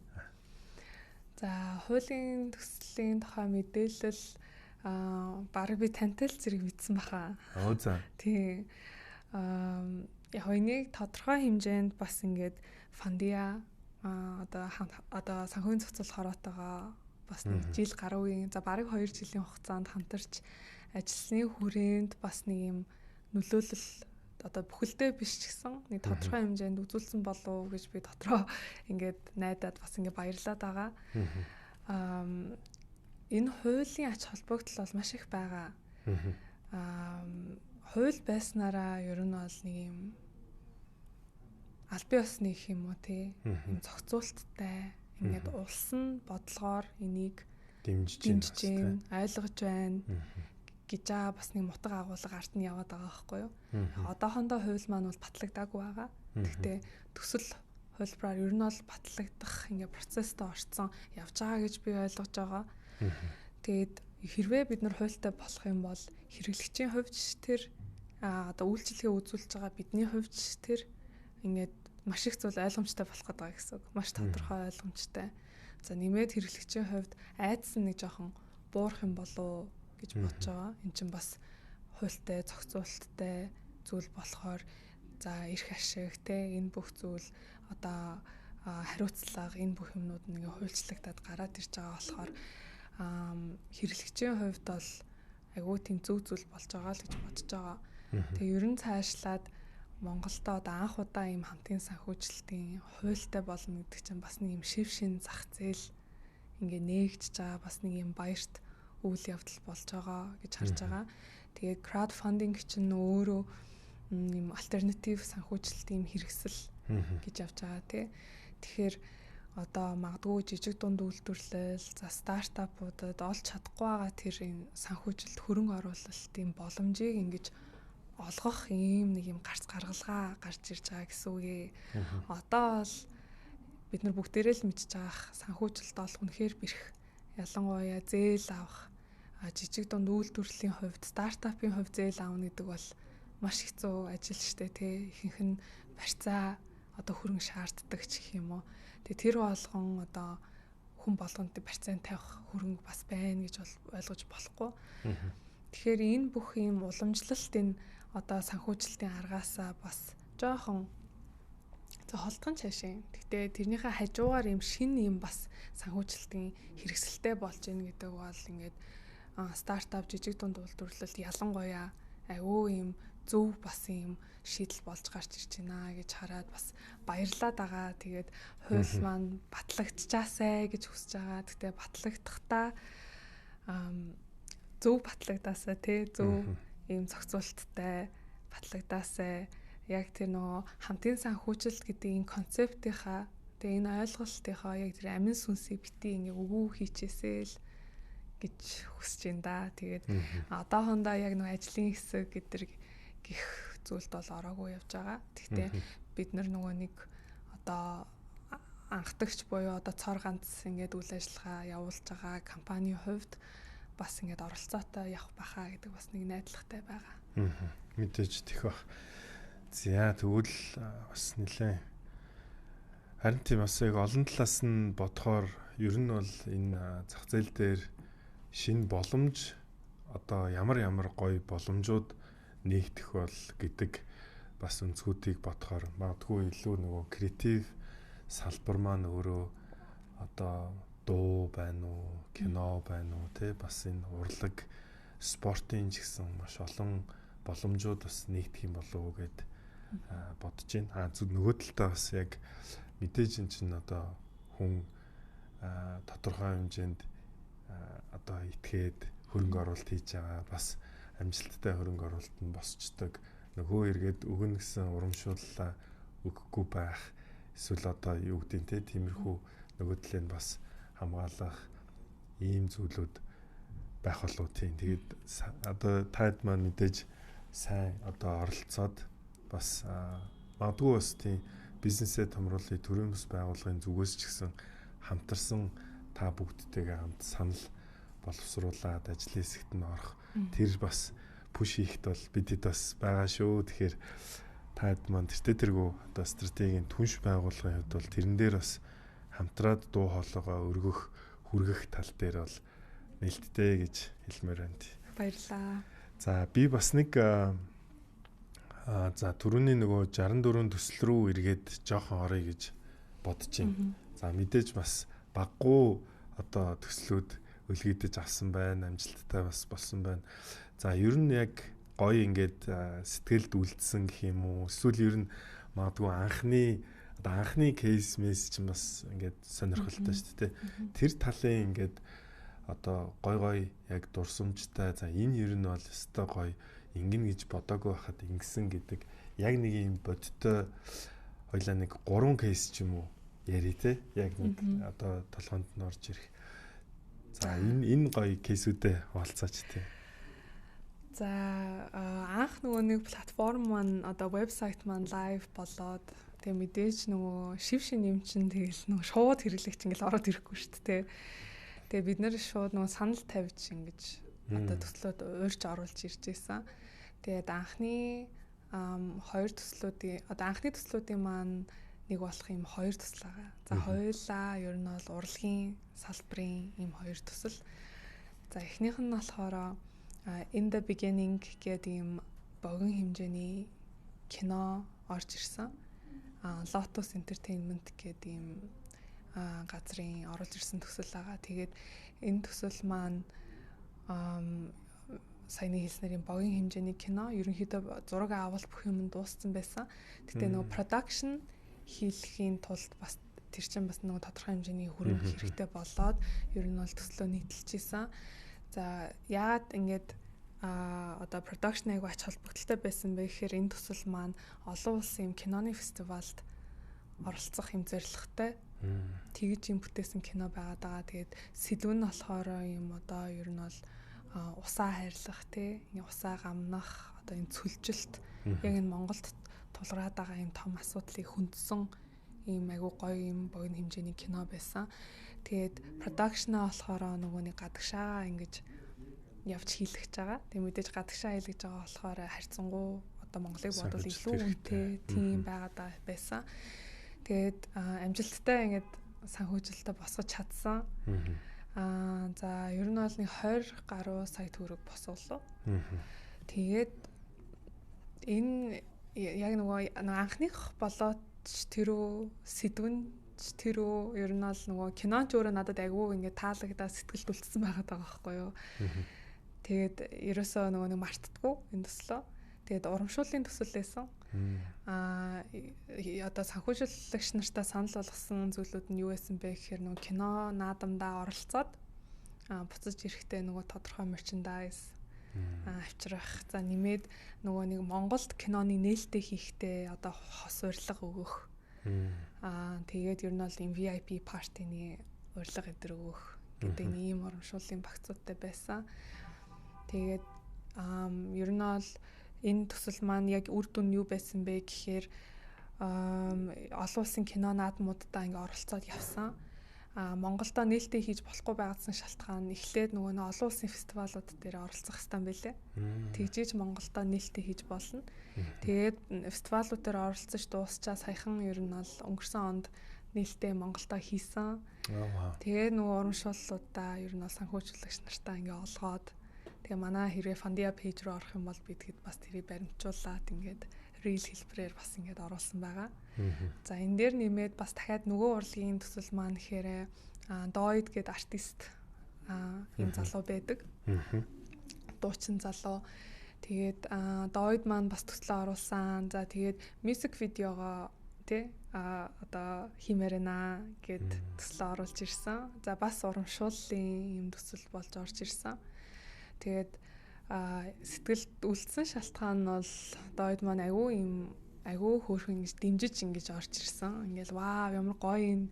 Speaker 2: За хуулийн төслийн тухай мэдээлэл бараг би тантай л зэрэг мэдсэн баха.
Speaker 1: Оо за.
Speaker 2: Тийм. Яг энийг тодорхой хэмжээнд бас ингээд фандиа одоо санхүүгийн зохицуулах хороотойгоо бас нэг жил гаруйн за бараг 2 жилийн хугацаанд хамтарч ажилласны хүрээнд бас нэг юм нөлөөлөл одоо бүхэлдээ биш ч гэсэн нэг тодорхой хэмжээнд үзүүлсэн болов уу гэж би дотроо ингээд найдаад бас ингээд баярлаад байгаа. Энэ хуулийн ач холбогдол бол маш их байгаа. Хууль байснараа ер нь бол нэг юм аль бие усны их юм уу те юм зохицуулттай ингээд улс нь бодлогоор энийг
Speaker 1: дэмжиж
Speaker 2: байна, ойлгож байна гэж байгаа бас нэг мутаг агуулга ард нь яваад байгаа байхгүй юу. Одоохондоо хууль маань бол батлагдаагүй байгаа. Гэхдээ төсөл хуулбараар ер нь бол батлагдах ингээ процессд орцсон явж байгаа гэж би ойлгож байгаа. Тэгээд хэрвээ бид нар хуультай болох юм бол хэрэглэгчийн хувьд ч тэр одоо үйлчилгээ үзүүлж байгаа бидний хувьд ч тэр ингээд маш их зүйл ойлгомжтой болох гэдэг байгаа гэсэн үг. Маш тодорхой ойлгомжтой. За нэмээд хэрэглэгчийн хувьд айдас нь нэг жоохон буурах юм болов гэж бодож байгаа. Эн чинь бас хуультай, зохицуулттай зүйл болохоор за эрх ашиг те энэ бүх зүйл одоо хариуцлага энэ бүх юмнууд нэг хуульчлагдаад гараад ирж байгаа болохоор хэрэглэгчийн хувьд бол айгүй тийм зөв зүйл болж байгаа л гэж бодож байгаа. Тэгээ ер нь цаашлаад Монголдо одоо анх удаа ийм хамтын санхүүжилтийн хуультай болно гэдэг чинь бас нэг юм шив шин зах зээл ингээ нээгдэж байгаа бас нэг юм баярт үйл явдал болж байгаа гэж харж байгаа. Тэгээд краудфандинг чинь өөрөө юм альтернатив санхүүжилтийн хэрэгсэл гэж явж байгаа тий. Тэгэхээр одоо магадгүй жижиг дунд үйлдвэрлэл, за стартапуудад олж чадахгүй байгаа тэр энэ санхүүжилт хөрөнгө оруулалтын боломжийг ингэж олгох ийм нэг юм гарц гаргалгаа гарч ирж байгаа гэсэн үг ээ. Одоо бол бид нар бүгдээрээ л мэдж байгаах санхүүжилт олох үнэхээр бэрх. Ялангуяа зээл авах, жижиг дунд үйлдвэрлэлийн хувьд, стартапын хувьд зээл авна гэдэг бол маш хэцүү ажил штэ тий. Ихэнх нь барьцаа одоо хөрөнгө шаарддаг ч гэх юм уу. Тэгээ тэр болгон одоо хүн болгонд барьцаанд тавих хөрөнгө бас байна гэж ойлгож болохгүй. Тэгэхээр энэ бүх юм уламжлалт энэ одоо санхүүжилтийн аргаасаа бас жоохон за холдгон цаашаа. Гэхдээ тэрнийхээ хажуугаар юм шин юм бас санхүүжилтийн хэрэгсэлтэй болж ийн гэдэг бол ингээд стартап жижиг дунд үйлдвэрлэлд ялангуяа айгүй юм зөв бас юм шийдэл болж гарч ирж байна гэж хараад бас баярлаад байгаа. Тэгээд хууль маань батлагдчихаасай гэж хүсэж байгаа. Гэхдээ батлагдахдаа зөв батлагдаасай тий зөв ийм зохицуулттай батлагдаасай. Яг тэр нөгөө хамтын санхүүжилт гэдэг энэ концептынхаа тэгээ энэ ойлголтынхаа яг тэр амин сүнсийг бити ингээ үгүй хийчээсэй л гэж хүсэж байна да. Тэгээд одоохондоо яг нөгөө ажлын хэсэг гэдэг гих зүйлд бол ороогүй явж байгаа. Гэхдээ бид нар нөгөө нэг одоо анхдагч буюу одоо цор ганц ингээд үйл ажиллагаа явуулж байгаа компанийн хувьд бас ингээд оролцоотой явах баха гэдэг бас нэг найдвартай байгаа.
Speaker 1: Мэдээж тех бах. За тэгвэл бас нэлээ харин тийм бас яг олон талаас нь бодохоор ер нь бол энэ зах зээл дээр шинэ боломж одоо ямар ямар гоё боломжууд нээгдэх бол гэдэг бас өнцгүүдийг бодохоор магадгүй илүү нөгөө креатив салбар маань өөрөө одоо дуу байна уу, кино байна уу, тэ бас энэ урлаг, спортын ч гэсэн маш олон боломжууд бас нэгдэх юм болов уу гэд бодож байна. А зүг нөгөө талдаа бас яг мэдээж эн чинь одоо хүн тодорхой хэмжээнд одоо итгээд хөрөнгө оруулалт хийж байгаа, бас амжилттай хөрөнгө оруулалт нь босчдөг. Нөгөө эргээд өгнө гэсэн урамшууллаа өгөхгүй байх эсвэл одоо юу гэдэг те тиймэрхүү нөгөө талыг нь бас хамгаалах ийм зүйлүүд байх болов тийм. Тэгээд одоо таад маань мэдээж сайн одоо оролцоод бас магадгүй бас тийм бизнесээ томруулъя, төрийн бас байгууллагын зүгээс ч гэсэн хамтарсан та бүгдтэйгээ хамт санал боловсруулад ажлын хэсэгт нь орох тэр бас push хийхэд бол бидэд бас байгаа шүү. Тэгэхээр таад маань тэртээ тэргүү одоо стратегийн түнш байгууллагын хувьд бол тэрэн дээр бас хамтраад дуу хоолойгоо өргөх, хүргэх тал дээр бол нээлттэй гэж хэлмээр байна.
Speaker 2: Баярлалаа.
Speaker 1: За би бас нэг за түрүүний нөгөө 64 төсөл рүү эргээд жоохон оръё гэж бодож байна. За мэдээж бас баггүй одоо төслүүд өлгийдэж авсан байна, амжилттай бас болсон байна. За ер нь яг гоё ингээд сэтгэлд үлдсэн гэх юм уу? Эсвэл ер нь магадгүй анхны одоо анхны кейс мэс чинь бас ингээд сонирхолтой шүү дээ. Тэр талын ингээд одоо гой гой яг дурсамжтай, за энэ ер нь бол өстой гоё ингэнэ гэж бодоагүй байхад ингэсэн гэдэг яг нэг юм бодиттой хоёлаа нэг 3 кейс ч юм уу яри те яг нэг одоо толгоонд нь орж ирэх. За энэ гоё кейсүүдээ хуваалцаач те.
Speaker 2: За анх нөгөө нэг платформ маань одоо вебсайт маань live болоод тэгээ мэдээж нөгөө шив шин юм чинь тэгэл нөгөө шууд хэрэглэгч ингээл ороод ирэхгүй шүү дээ. Тэгээ бид нэр шууд нөгөө санал тавьж ингэж одоо төслөөд уурж оруулж ирж байсан. Тэгээд анхны хоёр төслүүдийн одоо анхны төслүүдийн маань нэг болох юм хоёр төсөл байгаа. За хоёулаа ер нь бол урлагийн салбарын ийм хоёр төсөл. За эхнийх нь болохоор In the Beginning гэдэг ийм богино хэмжээний кино орж ирсэн. Lotus Entertainment гэдэг ийм газрын оруулж ирсэн төсөл байгаа. Тэгээд энэ төсөл маань саяны хэлснээр юм богино хэмжээний кино, ерөнхийдөө зураг авалт бүх юм дууссан байсан. Гэтэ нөгөө production хийлгэхийн тулд бас тэр чинь бас нөгөө тодорхой хэмжээний хөрөнгө хэрэгтэй болоод ер нь бол төслөө нийтэлж исэн. За яагаад ингэж одоо production айгу ач холбогдолтой байсан бэ гэхээр энэ төсөл маань олон улсын юм киноны фестивалд оролцох юм зорилготой тэгж юм бүтээсэн кино байгаад байгаа. Тэгээд сэдв нь болохоор юм одоо ер нь бол усаа хайрлах те усаа гамнах одоо энэ цөлжилт яг энэ Монголд тулгараад байгаа юм том асуудлыг хөндсөн ийм айгу гоё юм богино хэмжээний кино байсан. Тэгээд production-аа болохоор нөгөө нэг гадагшаа ингэж явж хийлгэж байгаа. Тэгээд мэдээж гадагшаа хийлгэж байгаа болохоор харьцангуй одоо Монголыг бодвол илүү үнэтэй тийм байгаад байсан. Тэгээд амжилттай ингэж санхүүжилтээ босгож чадсан. За ер нь бол нэг 20 гаруй сая төгрөг босголоо. Тэгээд энэ яг нөгөө анхных болоод тэрүү сэдвэн тэрүү ер нь бол нөгөө киноч өөрөө надад айгүй ингээд таалагдаа сэтгэлд үлдсэн байгаад байгаа байхгүй юу. Тэгээд ерөөсөө нөгөө нэг мартдаггүй энэ төслөө. Тэгээд урамшууллын төсөл байсан. Одоо санхүүжүүлэгч нартаа санал болгосон зүйлүүд нь юу байсан бэ гэхээр нөгөө кино наадамдаа оролцоод буцаж ирэхдээ нөгөө тодорхой merchandise авчрах. За нэмээд нөгөө нэг Монголд киноны нээлттэй хийхдээ одоо хос урилга өгөх. Тэгээд ер нь бол ийм VIP партины урилга эдэр өгөх гэдэг ийм урамшууллын багцуудтай байсан. Тэгээд ер нь бол энэ төсөл маань яг үр дүн юу байсан бэ гэхээр олон улсын кино наадмуудаа ингээ оролцоод явсан. Монголдо нээлттэй хийж болохгүй байгаадсан шалтгаан нь эхлээд нөгөө нэг олон улсын фестивалууд дээр оролцох хэрэгтэй юм байлээ. Тэгжээж Монголдо нээлттэй хийж болно. Тэгээд фестивалууд дээр оролцож дуусчаа саяхан ер нь бол өнгөрсөн онд нээлттэй Монголдо хийсэн. Тэгээд нөгөө урамшууллуудаа ер нь бол санхүүжүүлэгч нартаа ингээ олгоод тэгээ манай хэрвээ Fundia page руу орох юм бол би тэгэд бас тэрийг баримтжуулаад ингээд reel хэлбэрээр бас ингээд оруулсан байгаа. За энэ дээр нэмээд бас дахиад нөгөө урлагийн төсөл маань гэхээр Doid гэдэг артист ийм залуу байдаг. Дуучин залуу. Тэгээд Doid маань бас төслөө оруулсан. За тэгээд music видеогоо тий одоо хиймээр байна гэд төслөө оруулж ирсэн. За бас урамшууллын юм төсөл болж орж ирсэн. Тэгээд сэтгэлд үлдсэн шалтгаан нь бол Doid маань айгүй юм айгүй хөөрхөн ингэж дэмжиж ингэж орж ирсэн. Ингээл вау, ямар гоё юм,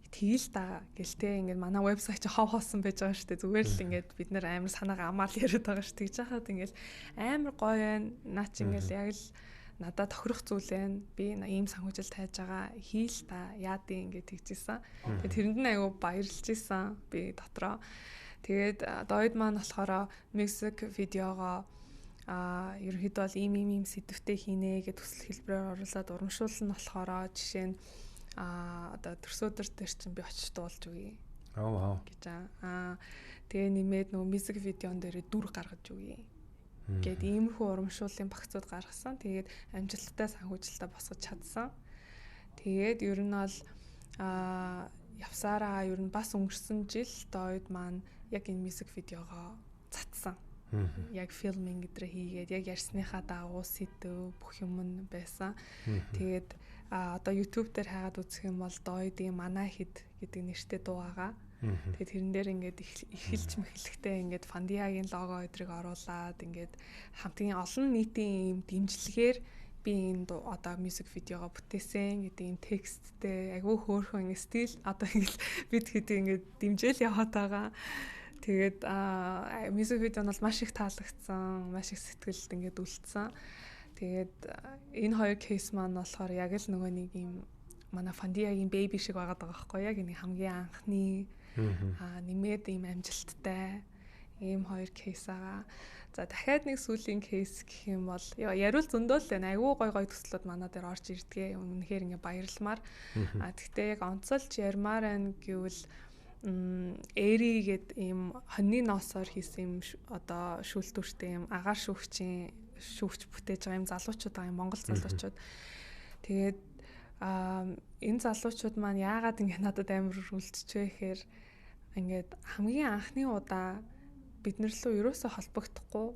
Speaker 2: тэгэл та гэл те, ингээд манай вебсайт чи хов хоосон байж байгаа шүү дээ. Зүгээр л ингээд бид нэр амар санаагаа амаал яриад байгаа шүү. Тэгж хахад ингээд амар гоё байна. Наа чи ингээд яг л надад тохирох зүйл байна. Би ийм санхүүжилт хайж байгаа. Хийл та яадын ингээд тэгжсэн. Тэгээд тэрэнд нь айгүй баярлж исэн би дотроо. Тэгээд Doid маань болохоор music видеогоо ерөнхийдөө бол ийм ийм ийм сэдвтэй хийнэ гэж төсөл хэлбэрээр оруулаад, урамшуулал нь болохоор жишээ нь одоо төрсөдөр дээр чинь би очиж дуулж өгье.
Speaker 1: Аа вау.
Speaker 2: Гэж тэгээ нэмээд нөгөө music видеон дээр дүр гаргаж өгье. Гээд иймэрхүү урамшууллын багцууд гаргасан. Тэгээд амжилттай санхүүжилтээ босгож чадсан. Тэгээд ер нь бол явсараа ер нь бас өнгөрсөн жил Doid маань яг энэ music видеогоо цацсан. Яг filming гэдрээ хийгээд, яг ярьсныхаа дагуу сэдв бүх юм нь байсан. Тэгээд одоо YouTube дээр хайгаад үзэх юм бол Doid-ийн "Манай хэд" гэдэг нэртэй дуу байгаа. Тэгээд тэрэн дээр ингээд эхэлж мэхлэхдээ ингээд Фандиагийн лого өдрийг оруулаад, ингээд хамтын олон нийтийн ийм дэмжлэгээр би энэ одоо music видеогоо бүтээсэн гэдэг ийм тексттэй, айгүй хөөрхөн ингээд стил одоо ингээд бид хэд ингээд дэмжээл яваад байгаа. Тэгээд music видео нь бол маш их таалагдсан, маш их сэтгэлд ингээд үлдсэн. Тэгээд энэ хоёр case маань болохоор яг л нөгөө нэг юм манай Фандиагийн baby шиг байгаад байгаа байхгүй, яг энэ хамгийн анхны нэмээд ийм амжилттай ийм хоёр case байгаа. За дахиад нэг сүүлийн case гэх юм бол яриул зөндөө л байна. Айгүй гой гой төслүүд манай дээр орж ирдгээ. Үнэхээр ингээ баярламаар. Тэгтээ яг онцолж ярмаар байна гэвэл Эри гэд ийм хоньны ноосоор хийсэн юм одоо шүүлтүүртэй юм агаар шүүгчийн шүүгч бүтээж байгаа юм залуучууд байгаа юм, Монгол залуучууд. Тэгээд энэ залуучууд маань яагаад ингэ надад амар үлдчихвэ гэхээр ингээд хамгийн анхны удаа бид нар лөө ерөөсөө холбогдохгүй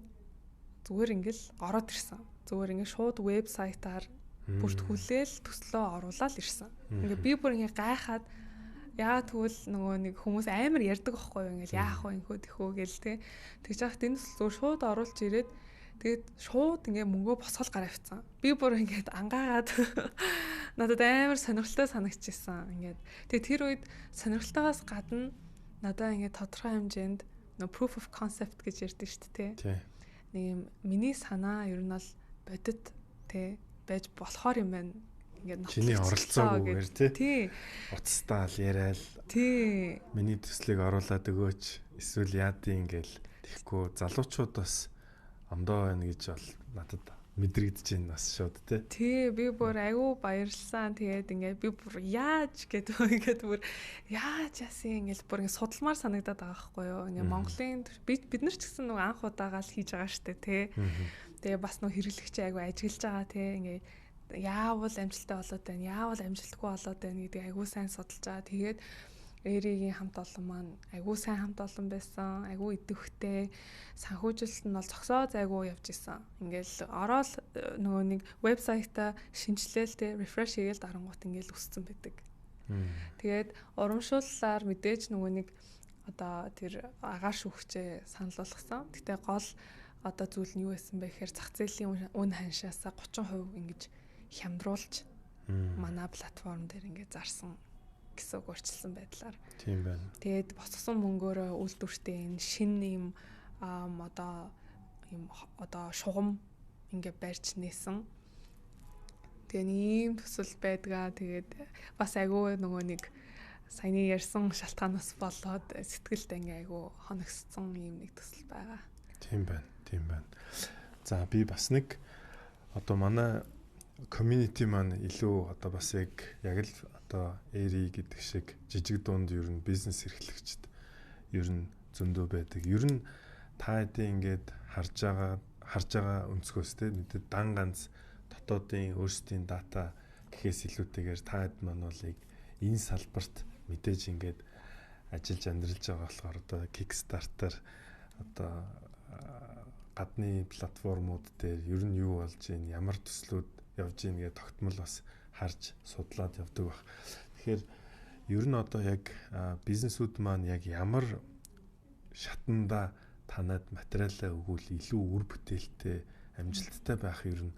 Speaker 2: зүгээр ингээл ороод ирсэн. Зүгээр ингээ шууд вебсайтаар бүртгүүлээл төслөө оруулаад ирсэн. Ингээ би бүр ингээ гайхаад, яа тэгвэл нөгөө нэг хүмүүс амар ярьдаг байхгүй юу, ингээл яах вэ, энхүү тэхүү гэл те. Тэгж яхад энэ төсөл зүгээр шууд оруулж ирээд, тэгээд шууд ингээ мөнгөө босгол гараа авцсан. Би бүр ингээд ангаагаад надад амар сонирхолтой санагдчихсан. Ингээд тэгээд тэр үед сонирхолтойгоос гадна надад ингээд тодорхой хэмжээнд нөө proof of concept гэж ярьдаг шүү дээ. Нэг юм миний санаа ер нь бол бодит те байж болохоор юм байна,
Speaker 1: ингээд чиний оролцоогүйгээр тий. Уцастаа л яриад. Миний төслийг оруулаад өгөөч, эсвэл яадын ингээл тэгэхгүй залуучууд бас ондоо байна гэж бол надад мэдрэгдэж байна бас шууд тий.
Speaker 2: Тий, би бүр айгүй баярлсан. Тэгээд ингээд би бүр яаж гэдэг ингээд бүр яаж яасан ингээд бүр ингээд судалмаар санагдаад байгаа байхгүй юу. Ингээд Монголын бид нар ч гэсэн нөгөө анх удаага л хийж байгаа штэ тий. Тэгээ бас нөгөө хэрэглэгч айгүй ажиглаж байгаа тий. Ингээд яавал амжилттай болоод байна, яавал амжилтгүй болоод байна гэдгийг айгүй сайн судалж байгаа. Тэгээд Эригийн хамт олон маань айгүй сайн хамт олон байсан, айгүй идэвхтэй. Санхүүжилт нь бол зогсоо зайгүй явж исэн. Ингээл ороод нөгөө нэг вебсайтаа шинэчлээл те, refresh хийгээл дарангуут ингээл өссөн байдаг. Тэгээд урамшууллаар мэдээж нөгөө нэг одоо тэр агаар шүүгчээ санал болгосон. Гэтэ гол одоо зүйл нь юу байсан бэ гэхээр зах зээлийн үн ханшаасаа 30% ингэж хямдруулж манай платформ дээр ингээд зарсан гэсэн үг, өөрчилсөн байдлаар.
Speaker 1: Тийм байна.
Speaker 2: Тэгээд босгосон мөнгөөрөө үйлдвэртээ энэ шинэ юм одоо юм одоо шугам ингээ барьж нээсэн. Тэгээ ийм төсөл байдгаа. Тэгээд бас айгүй нөгөө нэг саяны ярьсан шалтгаанаас болоод сэтгэлд ингээ айгүй хоногсцсон ийм нэг төсөл байгаа.
Speaker 1: Тийм байна. Тийм байна. За би бас нэг одоо манай community маань илүү одоо бас яг яг л одоо Эри гэдэг шиг жижиг дунд ер нь бизнес эрхлэгчд ер нь зөндөө байдаг. Ер нь та хэдийн ингээд харж байгаа өнцгөөс те мэдээ дан ганц дотоодын өөрсдийн дата гэхээс илүүтэйгээр та хэд маань бол яг энэ салбарт мэдээж ингээд ажиллаж амьдралж байгаа болохоор одоо Kickstarter одоо Гадны платформуд дээр ер нь юу болж байна, ямар төслүүд явж байна гэдэг тогтмол бас харж судлаад явдаг байх. Тэгэхээр ер нь одоо яг бизнесүүд маань яг ямар шатанда танад материалаа өгвөл илүү үр бүтээлтэй, амжилттай байх ер нь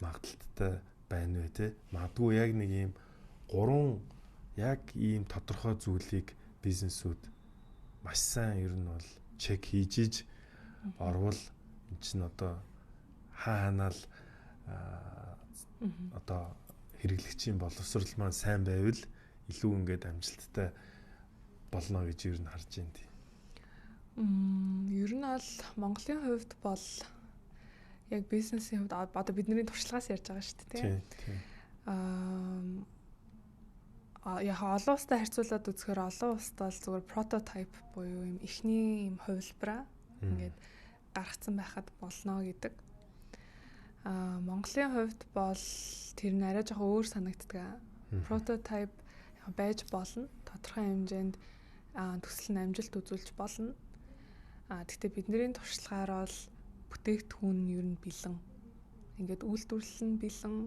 Speaker 1: магадлалтай байна вэ те? Магадгүй яг нэг ийм гурван яг ийм тодорхой зүйлийг бизнесүүд маш сайн ер нь бол check хийж иж орвол эн чинь одоо хаа ханаал одоо хэрэглэгчийн боловсрол маань сайн байвал илүү ингээд амжилттай болно гэж ер нь харж байна тий.
Speaker 2: Ер нь бол Монголын хувьд бол яг бизнесийн хувьд одоо бидний туршлагаас ярьж байгаа шүү дээ, тий. Яг олон улстай харьцуулаад үзэхээр олон улсад бол зүгээр прототип буюу юм эхний юм хувилбараа ингээд гаргацсан байхад болно гэдэг. Монголын хувьд бол тэр нь арай жоохон өөр санагддаг. Прототип байж болно. Тодорхой хэмжээнд төсөл нь амжилт үзүүлж болно. Гэхдээ бидний туршлагаар бол бүтээгдэхүүн нь ер нь бэлэн. Ингээд үйлдвэрлэл нь бэлэн,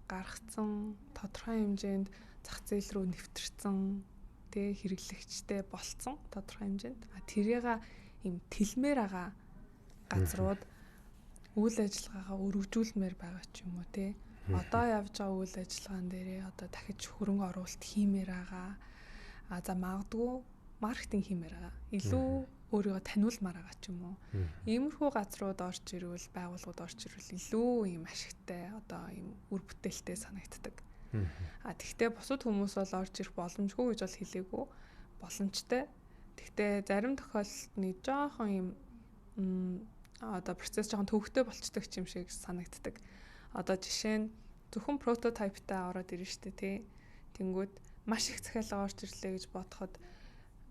Speaker 2: гаргацсан, тодорхой хэмжээнд зах зээл рүү нэвтэрсэн, тэгээ хэрэглэгчтэй болцсон тодорхой хэмжээнд. Тэрийг ийм тэлмээр байгаа газрууд үйл ажиллагаагаа өргөжүүлмээр байгаа ч юм уу те. Одоо явж байгаа үйл ажиллагаан дээрээ одоо дахиж хөрөнгө оруулалт хиймээр байгаа. За магадгүй маркетинг хиймээр байгаа. Илүү өөрийгөө таниулмаар байгаа ч юм уу. Иймэрхүү газрууд орж ирвэл, байгууллагууд орж ирвэл илүү ийм ашигтай, одоо ийм үр бүтээлтэй санагддаг. Тэгвэл бусад хүмүүс бол орж ирэх боломжгүй гэж бол хэлээгүй. Боломжтой. Тэгвэл зарим тохиолдолд нэг жоохон ийм одоо процесс жоохон төвөгтэй болчдөг юм шиг санагддаг. Одоо жишээ нь зөвхөн прототиптай ороод ирнэ штэ тий. Тэнгүүд маш их захиалга орж ирлээ гэж бодоход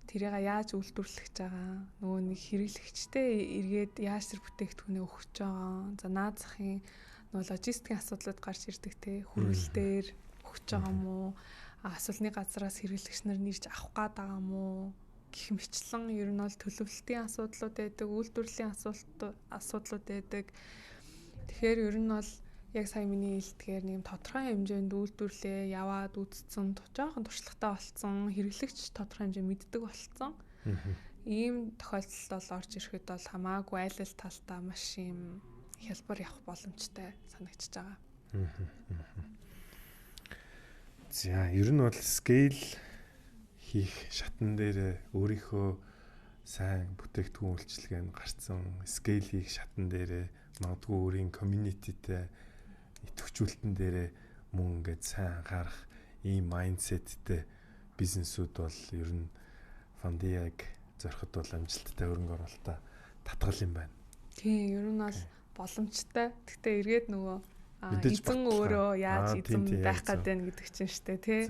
Speaker 2: тэрийг яаж үйлдвэрлэх гэж байгаа, нөгөө нэг хэрэглэгчтэй эргээд яаж тэр бүтээгдэхүүнээ өгч байгаа. За наад захын нөгөө логистикийн асуудлууд гарч ирдэг те, хүргэлтээр өгч байгаа юм уу? Эсвэл нэг газараас хэрэглэгч нар нэрж авах гээд байгаа юм уу? Гэх мэтлэн ер нь бол төлөвлөлтийн асуудлууд байдаг, үйлдвэрлэлийн асуудлууд байдаг. Тэгэхээр ер нь бол яг сая миний хэлдгээр нэг тодорхой хэмжээнд үйлдвэрлээ яваад үтцсэн, жоохон туршлагатай болцсон, хэрэглэгч тодорхой хэмжээ мэддэг болцсон. Ийм тохиолдолд бол орж ирэхэд бол хамаагүй айл ал талдаа маш ийм хялбар явах боломжтой санагдчихж байгаа.
Speaker 1: За ер нь бол scale хийх шатан дээр өөрийнхөө сайн бүтээгдэхүүн үйлчилгээ нь гарцсан, scale хийх шатан дээр магадгүй өөрийн community-тэй идэвхжүүлэлтэн дээрээ мөн ингээд сайн анхаарах ийм mindset тэй бизнесүүд бол ер нь Фандиаг зориход бол амжилттай хөрөнгө оруулалтаа татгал юм байна.
Speaker 2: Тийм, ер нь бол боломжтой. Гэхдээ эргээд нөгөө эзэн өөрөө яаж эзэн байх гээд байна гэдэг чинь штэ тий.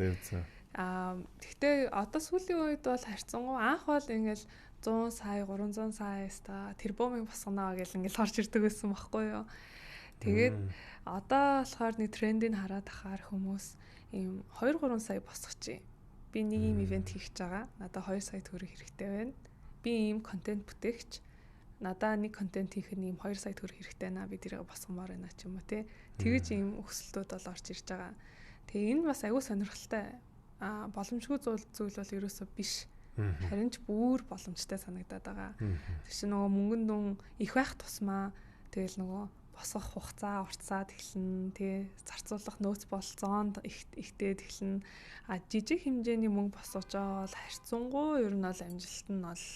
Speaker 2: Гэхдээ одоо сүүлийн үед бол харьцангуй анх бол ингээл 100 сая, 300 сая ста тэрбумыг босгоно гэл ингээл орж ирдэг байсан байхгүй юу. Тэгээд одоо болохоор нэг трендийг хараад ахаар хүмүүс ийм 2-3 сая босгочих. Би нэг ийм ивент хийх гэж байгаа. Надад 2 сая төгрөг хэрэгтэй байна. Би ийм контент бүтээгч. Надаа нэг контент хийх нь ийм 2 сая төгрөг хэрэгтэй байна. Би тэрийг босгомоор байна ч юм уу те. Тэгэж ийм өсөлтүүд бол орж ирж байгаа. Тэгээ энэ бас аягүй сонирхолтой. Боломжгүй зүйл бол ерөөсөө биш. Харин ч бүр боломжтой санагдаад байгаа. Тэр чинь нөгөө мөнгөн дүн их байх тусмаа тэгэл нөгөө босгох хугацаа уртсаад эхэлнэ тий, зарцуулах нөөц болцоонд ихтэй эхэлнэ. Жижиг хэмжээний мөнгө босгож байгаа бол харьцангуй ер нь бол амжилт нь бол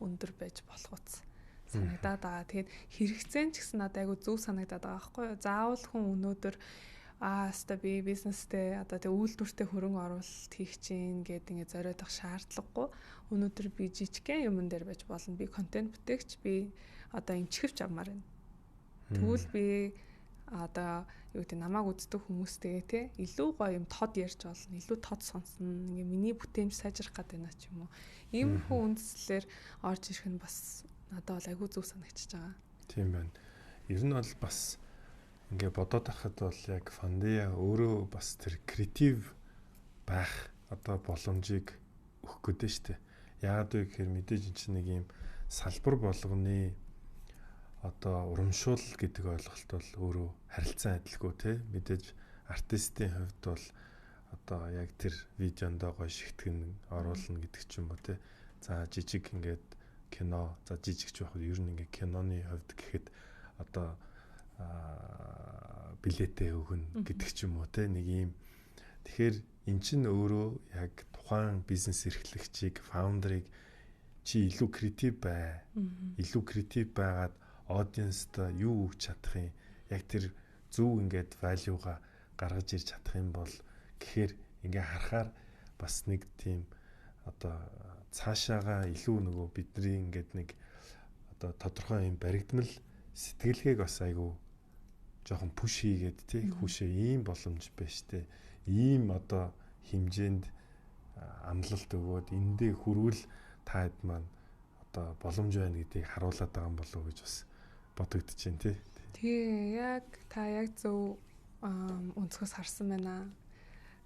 Speaker 2: өндөр байж болох үс санагдаад байгаа. Тэгээд хэрэгцээ нь ч гэсэн надад айгу зөв санагдаад байгаа байхгүй юу? Заавал хүн өнөөдөр хаста би бизнестэй одоо тэг үйлдвэртэй хөрөнгө оруулалт хийх чинь гээд ингэ зориодох шаардлагагүй. Өнөөдөр би жижигхэн юмн дээр байж болно. Би контент бүтээгч, би одоо эмчхэвч авмаар байна. Тэгвэл би одоо юу гэдэг намайг үздэг хүмүүстэйгээ те илүү гоё юм тод ярьж болно, илүү тод сонсно, ингээ миний бүтээмж сайжрах гээд байна ч юм уу. Иймэрхүү үндслээр орж ирэх нь бас надад бол айгүй зөв санагдчихж байгаа.
Speaker 1: Тийм байна. Ер нь бол бас ингээ бодоод байхад бол яг Фандиа өөрөө бас тэр креатив байх одоо боломжийг өгөх гээд нь штэ. Яагаад вэ гэхээр мэдээж эн чинь нэг юм салбар болгоны одоо урамшуул гэдэг ойлголт бол өөрөө харилцан адилгүй те. Мэдээж артистийн хувьд бол одоо яг тэр видеондоо гоё шигтгэн оруулна гэдэг ч юм уу те. За жижиг ингээд кино, за жижигч байх ер нь ингээд киноны хувьд гэхэд одоо билетээ өгнө гэдэг ч юм уу те. Нэг ийм тэгэхээр эн чинь өөрөө яг тухайн бизнес эрхлэгчийг, founder-ыг чи илүү креатив бай. Илүү креатив байгаад audience-д юу өгч чадах юм? Яг тэр зөв ингээд value-га гаргаж ирж чадах юм бол гэхээр ингээ харахаар бас нэг тийм одоо цаашаага илүү нөгөө бидний ингээд нэг одоо тодорхой юм баригдмал сэтгэлгээг бас айгүй жоохон push хийгээд тий хүүшээ ийм боломж байна штэ, ийм одоо хэмжээнд амлалт өгөөд эндээ хүрвэл та хэд маань одоо боломж байна гэдгийг харуулад байгаа юм болов уу гэж бас бодогдож байна тий.
Speaker 2: Тий, яг та яг зөв өнцгөөс харсан байна.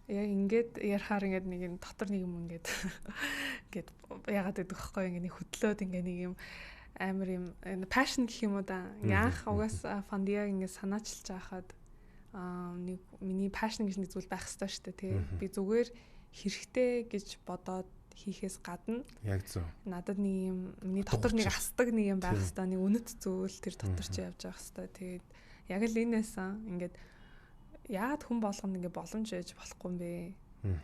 Speaker 2: Яг ингээд ярихаар ингээд нэг юм дотор нэг юм ингээд ингээд яагаад гэдэг вэхгүй, ингээд нэг хөдлөөд ингээд нэг юм амар юм passion гэх юм уу да. Ингээ анх угаасаа Фандиаг ингээд санаачилж байхад нэг миний passion гэж нэг зүйл байх ёстой шүү дээ тий. Би зүгээр хэрэгтэй гэж бодоод хийхээс гадна
Speaker 1: яг зөв.
Speaker 2: Надад нэг юм миний дотор нэг асдаг нэг юм байх ёстой, нэг үнэт зүйл тэр дотор чи явж байгаа ёстой. Тэгээд яг л энэсэн ингээд яагаад хүн болгонд ингээд боломж ээж болохгүй юм бэ?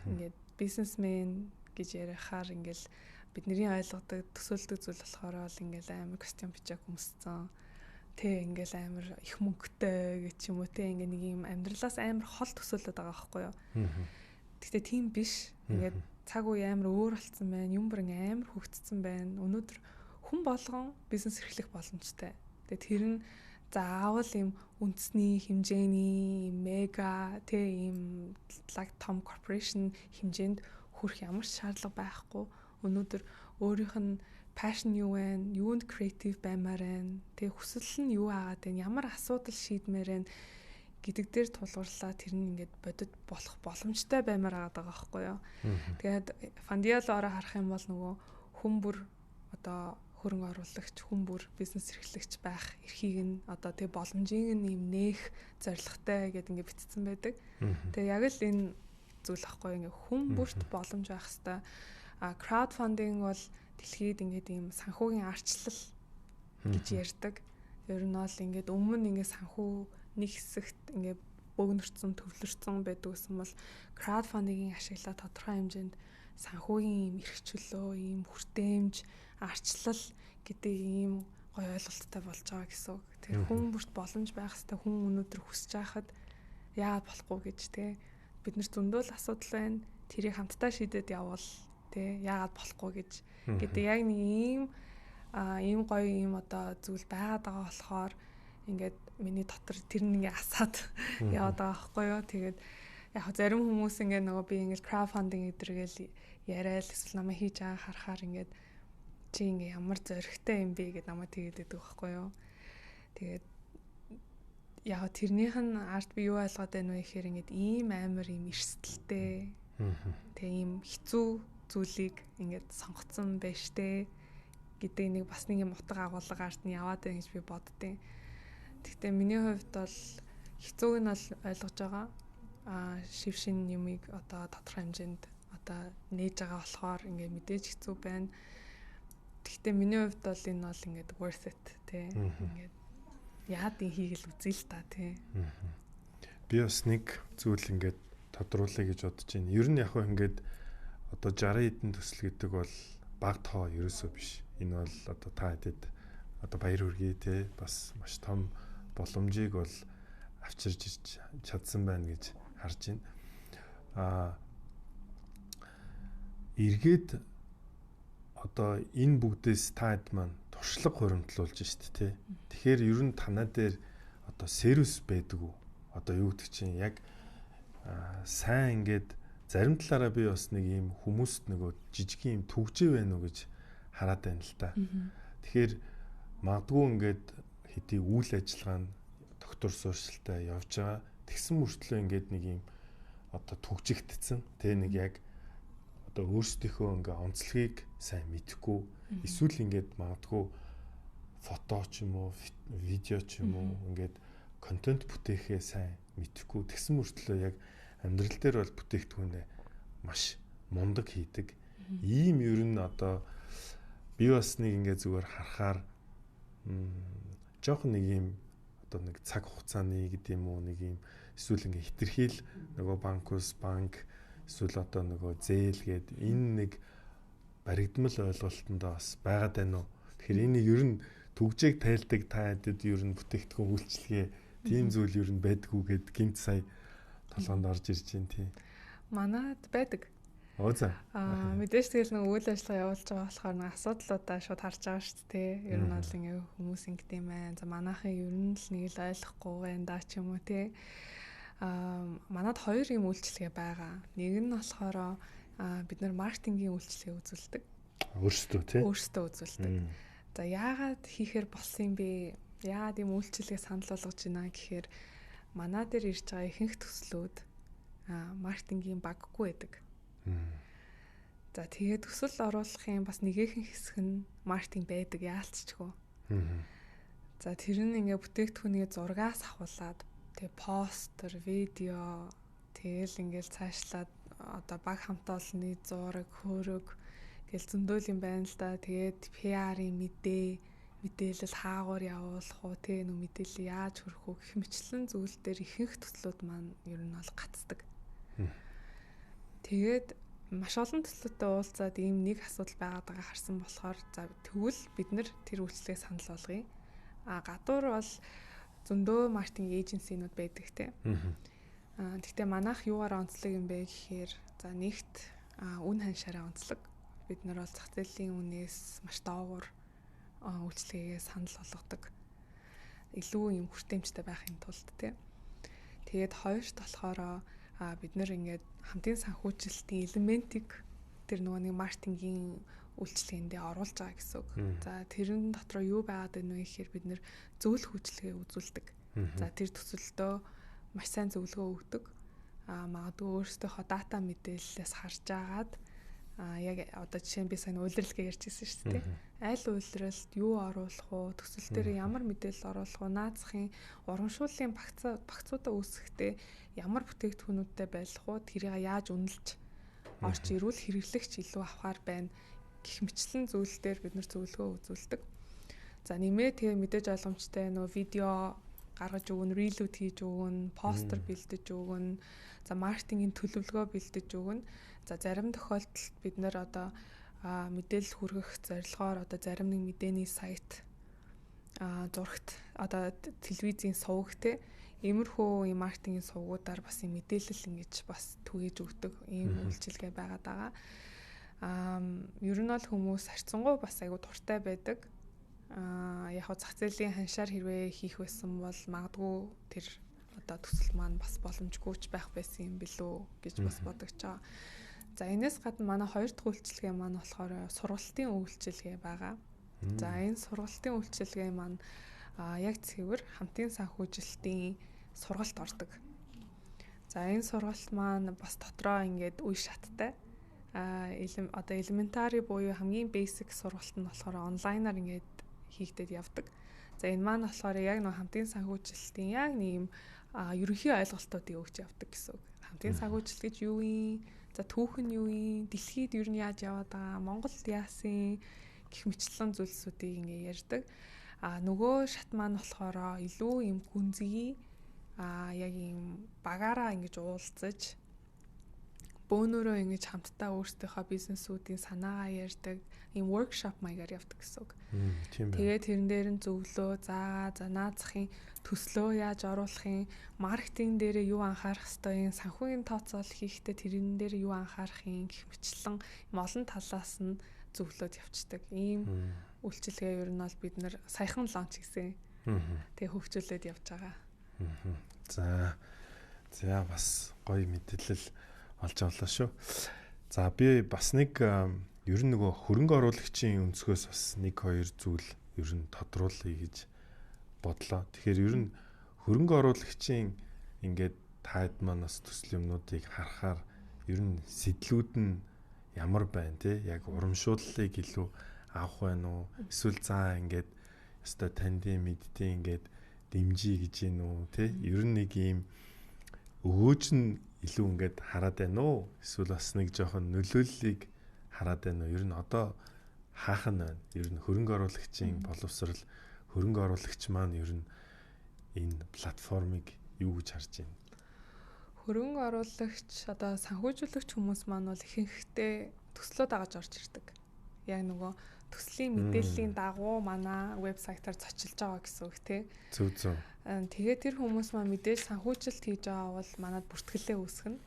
Speaker 2: Ингээд бизнесмен гэж ярихаар ингээл бидний ойлгодог, төсөөлдөг зүйл болохоор л ингээл амар костюм пижак өмссөн. Тэ ингээл амар их мөнгөтэй гэж юм уу те, ингээ нэг юм амьдралаас амар хол төсөөлөд байгаа байхгүй юу. Гэхдээ тийм биш. Ингээд цаг үе амар өөр болцсон байна. Юм бүр ингээ амар хөгжсөн байна. Өнөөдөр хүн болгон бизнес эрхлэх боломжтой. Тэгээ тэр нь заавал ийм үндэсний хэмжээний мега тэ ийм лаг том corporation хэмжээнд хүрэх ямар ч шаардлага байхгүй. Өнөөдөр өөрийнх нь passion юу вэ? Юунд creative баймаар байна? Тэгээ хүсэл нь юу агаад байна? Ямар асуудал шийдмээр байна гэдэг дээр тулгуурлаа тэр нь ингээд бодит болох боломжтой баймаар байгаа байхгүй юу. Тэгээд Фандиал ороо харах юм бол нөгөө хүн бүр одоо хөрөнгө оруулагч, хүн бүр бизнес эрхлэгч байх эрхийг нь одоо тэг боломжийг нь юм нээх зорилготой гэдээ ингээд бичсэн байдаг. Тэгээ яг л энэ зүйл ахгүй, ингээд хүн бүрт боломж байх хэвээр. А crowdfunding бол дэлхийд ингээд ийм санхүүгийн арчлал гэж ярьдаг. Ер нь бол ингээд өмнө ингээд санхүү нэг хэсэгт ингээд богинорцсон, төвлөрсөн байдаг гэсэн бол crowdfunding-ийн ашиглаад тодорхой хэмжээнд санхүүгийн ийм эрх чөлөө, ийм хүртээмж, арчлал гэдэг ийм гоё ойлголттой болж байгаа гэсэн үг. Тэр хүн бүрт боломж байх хэвээр, хүн өнөөдөр хүсэж байхад яагаад болохгүй гэж те. Бид нар зөндөл асуудал байна. Тэрийг хамтдаа шийдээд явбал те яагаад болохгүй гэж гэдэг яг нэг ийм ийм гоё ийм одоо зүйл байгаад байгаа болохоор ингээд миний дотор тэр нь ингээ асаад яваад байгаа байхгүй юу. Тэгээд яг зарим хүмүүс ингээ нөгөө би ингээ crowdfunding гэдэргээл яриад эсвэл намайг хийж байгаа харахаар ингээд чи ингээ ямар зоригтой юм бэ гэд намайг тэгээд байдаг байхгүй юу. Тэгээд яг тэрнийх нь арт би юу ойлгоод байна вэ гэхээр ингээд ийм амар ийм эрсдэлтэй тэгээ ийм хэцүү зүйлийг ингээд сонгоцсон байж тээ гэдэг нэг бас нэг юм утга агуулга арт нь яваад байна гэж би боддیں۔ Гэхдээ миний хувьд бол хэцүүг нь бол ойлгож байгаа. Шив шин юмыг одоо тодорхой хэмжээнд одоо нээж байгаа болохоор ингээд мэдээж хэцүү байна. Гэхдээ миний хувьд бол энэ бол ингээд worth it тий. Ингээд яад ин хийгэл үзье л та тий.
Speaker 1: Би бас нэг зүйл ингээд тодруулъя гэж бодож байна. Ер нь яг хөө ингээд одоо 60 хэдэн төсөл гэдэг бол баг тоо ерөөсөө биш. Энэ бол одоо та хэдэд одоо баяр хүргэе те, бас маш том боломжийг бол авчирж ирж чадсан байна гэж харж байна. Эргээд одоо энэ бүгдээс та хэд маань туршлага хуримтлуулж шít те. Тэгэхээр ер нь танаа дээр одоо сервис байдаг уу? Одоо юу гэдэг чинь яг сайн ингээд зарим талаараа би бас нэг ийм хүмүүст нөгөө жижиг ийм түгжээ байна уу гэж хараад байна л та. Тэгэхээр магадгүй ингээд хэдий үйл ажиллагаа нь доктор суурьшилтай явж байгаа. Тэгсэн мөртлөө ингээд нэг ийм одоо түгжигдсэн. Тэ нэг яг одоо өөрсдийнхөө ингээ онцлогийг сайн мэдэхгүй эсвэл ингээд магадгүй фото ч юм уу, видео ч юм уу ингээд контент бүтээхээ сайн мэдэхгүй тэгсэн мөртлөө яг амьдрал дээр бол бүтээгдэхүүнээ маш мундаг хийдэг. Ийм ер нь одоо би бас нэг ингээд зүгээр харахаар жоохон нэг ийм одоо нэг цаг хугацааны гэдэг юм уу, нэг ийм эсвэл ингээ хитрхийл нөгөө банкус банк эсвэл одоо нөгөө зээл гээд энэ нэг баригдмал ойлголтондоо бас байгаад байна уу? Тэгэхээр энэ ер нь түгжээг тайлдаг та хэдэд ер нь бүтээгдэхүүн үйлчилгээ тийм зүйл ер нь байдгүй гэд гинт сая толгоонд орж ирж байна тий.
Speaker 2: Манад байдаг.
Speaker 1: Оо за.
Speaker 2: Мэдээж тэгэл нэг үйл ажиллагаа явуулж байгаа болохоор нэг асуудлуудаа шууд харж байгаа шүү дээ. Ер нь бол ингээ хүмүүс ингэдэм байна. За манайхын ер нь л нэг л ойлгохгүй байна да ч юм уу тий. Манад хоёр юм үйлчилгээ байгаа. Нэг нь болохоор бид нар маркетингийн үйлчилгээ үзүүлдэг.
Speaker 1: Өөрсдөө тий.
Speaker 2: Өөрсдөө үзүүлдэг. За яагаад хийхээр болсон юм бэ? Яагаад ийм үйлчилгээ санал болгож байна гэхээр манай дээр ирж байгаа ихэнх төслүүд маркетингийн баггүй байдаг. За тэгээд төсөл оруулахын бас нэгэхэн хэсэг нь маркетинг байдаг яалтчгүй. За тэр нь ингээ бүтээгдэхүүнийг зургаас ахуулаад тэгээ постэр, видео тэгэл ингээл цаашлаад одоо баг хамт олонны зураг, хөрөг гэл зөндөөл юм байна л да. Тэгээд PR-ын мэдээлэл хаагуур явуулах уу, тэ нүү мэдээлэл яаж хүрэх үү гэх мэтлэн зүйл дээр ихэнх төслүүд маань ер нь бол гацдаг. Тэгээд маш олон төслүүдтэй уулзаад ийм нэг асуудал байгаад байгаа харсан болохоор за тэгвэл бид нэр тэр үйлчлэгийг санал болгоё. А гадуур бол зөндөө маркетинг эйженсинууд байдаг те. Гэхдээ манайх юугаар онцлог юм бэ гэхээр за нэгт үн ханшаараа онцлог. Бид нар бол зах зээлийн үнээс маш доогуур үйлчлэгээ санал болгодог. Илүү юм хүртээмжтэй байхын тулд те. Тэгээд хоёрт болохоор бид нэр ингээд хамтын санхүүжилтийн элементийг тэр нөгөө нэг маркетингийн үйлчилгээндээ оруулж байгаа гэсэн үг. За тэрэн дотор юу байгаад байна вэ гэхээр бид нэр зөвлөх үйлчилгээ үзүүлдэг. За тэр төсөлдөө маш сайн зөвлөгөө өгдөг. Магадгүй өөрсдийнхөө дата мэдээллээс харж агаад яг одоо жишээ нь би сайн улирлгээ ярьж ирсэн шүү дээ. Аль улиралд юу оруулах уу, төсөл дээр ямар мэдээлэл оруулах уу, наад захын урамшууллын багцуудаа үүсгэхдээ ямар бүтээгдэхүүнүүдтэй байх уу, тэрийг яаж үнэлж орч ирвэл хэрэглэгч илүү авахар байна гэх мэтлэн зүйл дээр бид нар зөвлөгөө үзүүлдэг. За нэмээ тэгээ мэдээж ойлгомжтой нөгөө видео гаргаж өгнө, рилүүд хийж өгнө, постэр бэлдэж өгнө, за маркетингийн төлөвлөгөө бэлдэж өгнө. За зарим тохиолдолд бид нэр одоо мэдээлэл хүргэх зорилгоор одоо зарим нэг мэдээний сайт зурагт одоо телевизийн сувг те иймэрхүү юм маркетингийн сувгуудаар бас юм мэдээлэл ингэж бас түгээж өгдөг ийм үйлчилгээ байгаад байгаа. Ер нь бол хүмүүс харьцангуй бас айгу дуртай байдаг. Яг хөө зах зээлийн ханшаар хэрвээ хийх байсан бол магадгүй тэр одоо төсөл маань бас боломжгүй ч байх байсан юм билүү гэж бас бодогч байгаа. За энэс гадна манай хоёр дахь үйлчилгээ маань болохоор сургалтын үйлчилгээ байгаа. За энэ сургалтын үйлчилгээ маань яг цэвэр хамтын санхүүжилтийн сургалт ордог. За энэ сургалт маань бас дотроо ингээд үе шаттай. Одоо элементари буюу хамгийн basic сургалт нь болохоор онлайнаар ингээд хийгдээд явдаг. За энэ маань болохоор яг нэг хамтын санхүүжилтийн яг нэг юм ерөнхий ойлголтуудыг өгч явдаг гэсэн үг. Хамтын санхүүжилт гэж юу юм? За түүх нь юу юм? Дэлхийд ер нь яаж яваад байгаа? Монголд яасан гэх мэтлэн зүйлсүүдийг ингээ ярьдаг. Нөгөө шат маань болохоор илүү юм гүнзгий яг юм багаараа ингэж уулзаж бөөнөрөө ингэж хамтдаа өөрсдийнхөө бизнесүүдийн санаагаа ярьдаг ийм workshop маягаар явдаг гэсэн үг. Тэгээд тэрэн дээр нь зөвлөө, заагаа, за наад захын төслөө яаж оруулах юм, маркетинг дээрээ юу анхаарах ёстой юм, санхүүгийн тооцоол хийхдээ тэрэн дээр юу анхаарах юм гэх мэтлэн олон талаас нь зөвлөөд явцдаг. Ийм үйлчилгээ ер нь бол бид нэр саяхан лонч хийсэн. Тэгээ хөгжүүлээд явж байгаа.
Speaker 1: За. За бас гоё мэдээлэл олж авлаа шүү. За би бас нэг ер нь нөгөө хөрөнгө оруулагчийн өнцгөөс бас нэг хоёр зүйл ер нь тодруулъя гэж бодлоо. Тэгэхээр ер нь хөрөнгө оруулагчийн ингээд таад маань бас төсөл юмнуудыг харахаар ер нь сэтлүүд нь ямар байна те яг урамшууллыг илүү авах байна уу? Эсвэл заа ингээд ёстой тандын мэддийн ингээд дэмжий гэж гин үү те? Ер нь нэг ийм өгөөж нь илүү ингээд хараад байна уу? Эсвэл бас нэг жоохон нөлөөллийг хараад байна уу? Ер нь одоо хаах нь байна. Ер нь хөрөнгө оруулагчийн боловсрал, хөрөнгө оруулагч маань ер нь энэ платформыг юу гэж харж байна?
Speaker 2: Хөрөнгө оруулагч одоо санхүүжүүлэгч хүмүүс маань бол ихэнхдээ төслөө дагаж орж ирдэг. Яг нөгөө төслийн мэдээллийн дагуу манай вебсайтаар зочилж байгаа гэсэн үг тий.
Speaker 1: Зөв зөв.
Speaker 2: Тэгээд тэр хүмүүс маань мэдээж санхүүжилт хийж байгаа бол манад бүртгэлээ үүсгэнэ.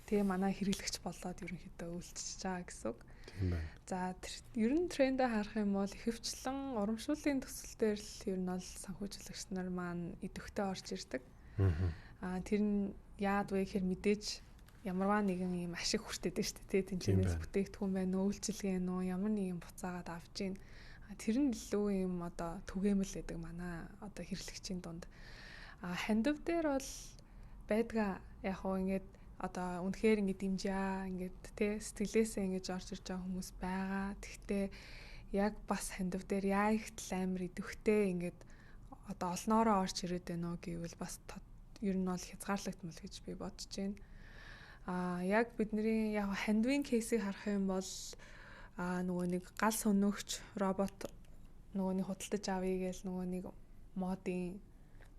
Speaker 2: Тэгээ манай хэрэглэгч болоод ерөнхийдөө үйлчилж байгаа гэсэн үг.
Speaker 1: Тийм байна.
Speaker 2: За тэр ер нь трендээ харах юм бол ихэвчлэн урамшууллын төсөл дээр л ер нь бол санхүүжүүлэгч нар маань идэвхтэй орж ирдэг. Аа тэр нь яад вэ гэхээр мэдээж ямарваа нэгэн юм ашиг хүртээд шүү дээ. Тэнцэнээс бүтээгдэхүүн байна уу, үйлчилгээ байна уу, ямар нэгэн буцаагаад авч гин. Тэр нь илүү юм одоо түгээмэл гэдэг манай одоо хэрэглэгчийн дунд. А хандив дээр бол байдгаа яг хоо ингээд одоо үнэхээр ингээд дэмжээ ингээд тэ сэтгэлээсээ ингэж орж ирж байгаа хүмүүс байгаа. Тэгтээ яг бас хандив дээр яа ихтэл амар идэвхтэй ингээд одоо олноороо орж ирээд байна уу гэвэл бас ер нь бол хязгаарлагдмал гэж би бодож байна. А яг бидний яг хандвын кейсийг харах юм бол а нөгөө нэг гал сөнөөгч робот нөгөө нэг худалдаж авъя гээл нөгөө нэг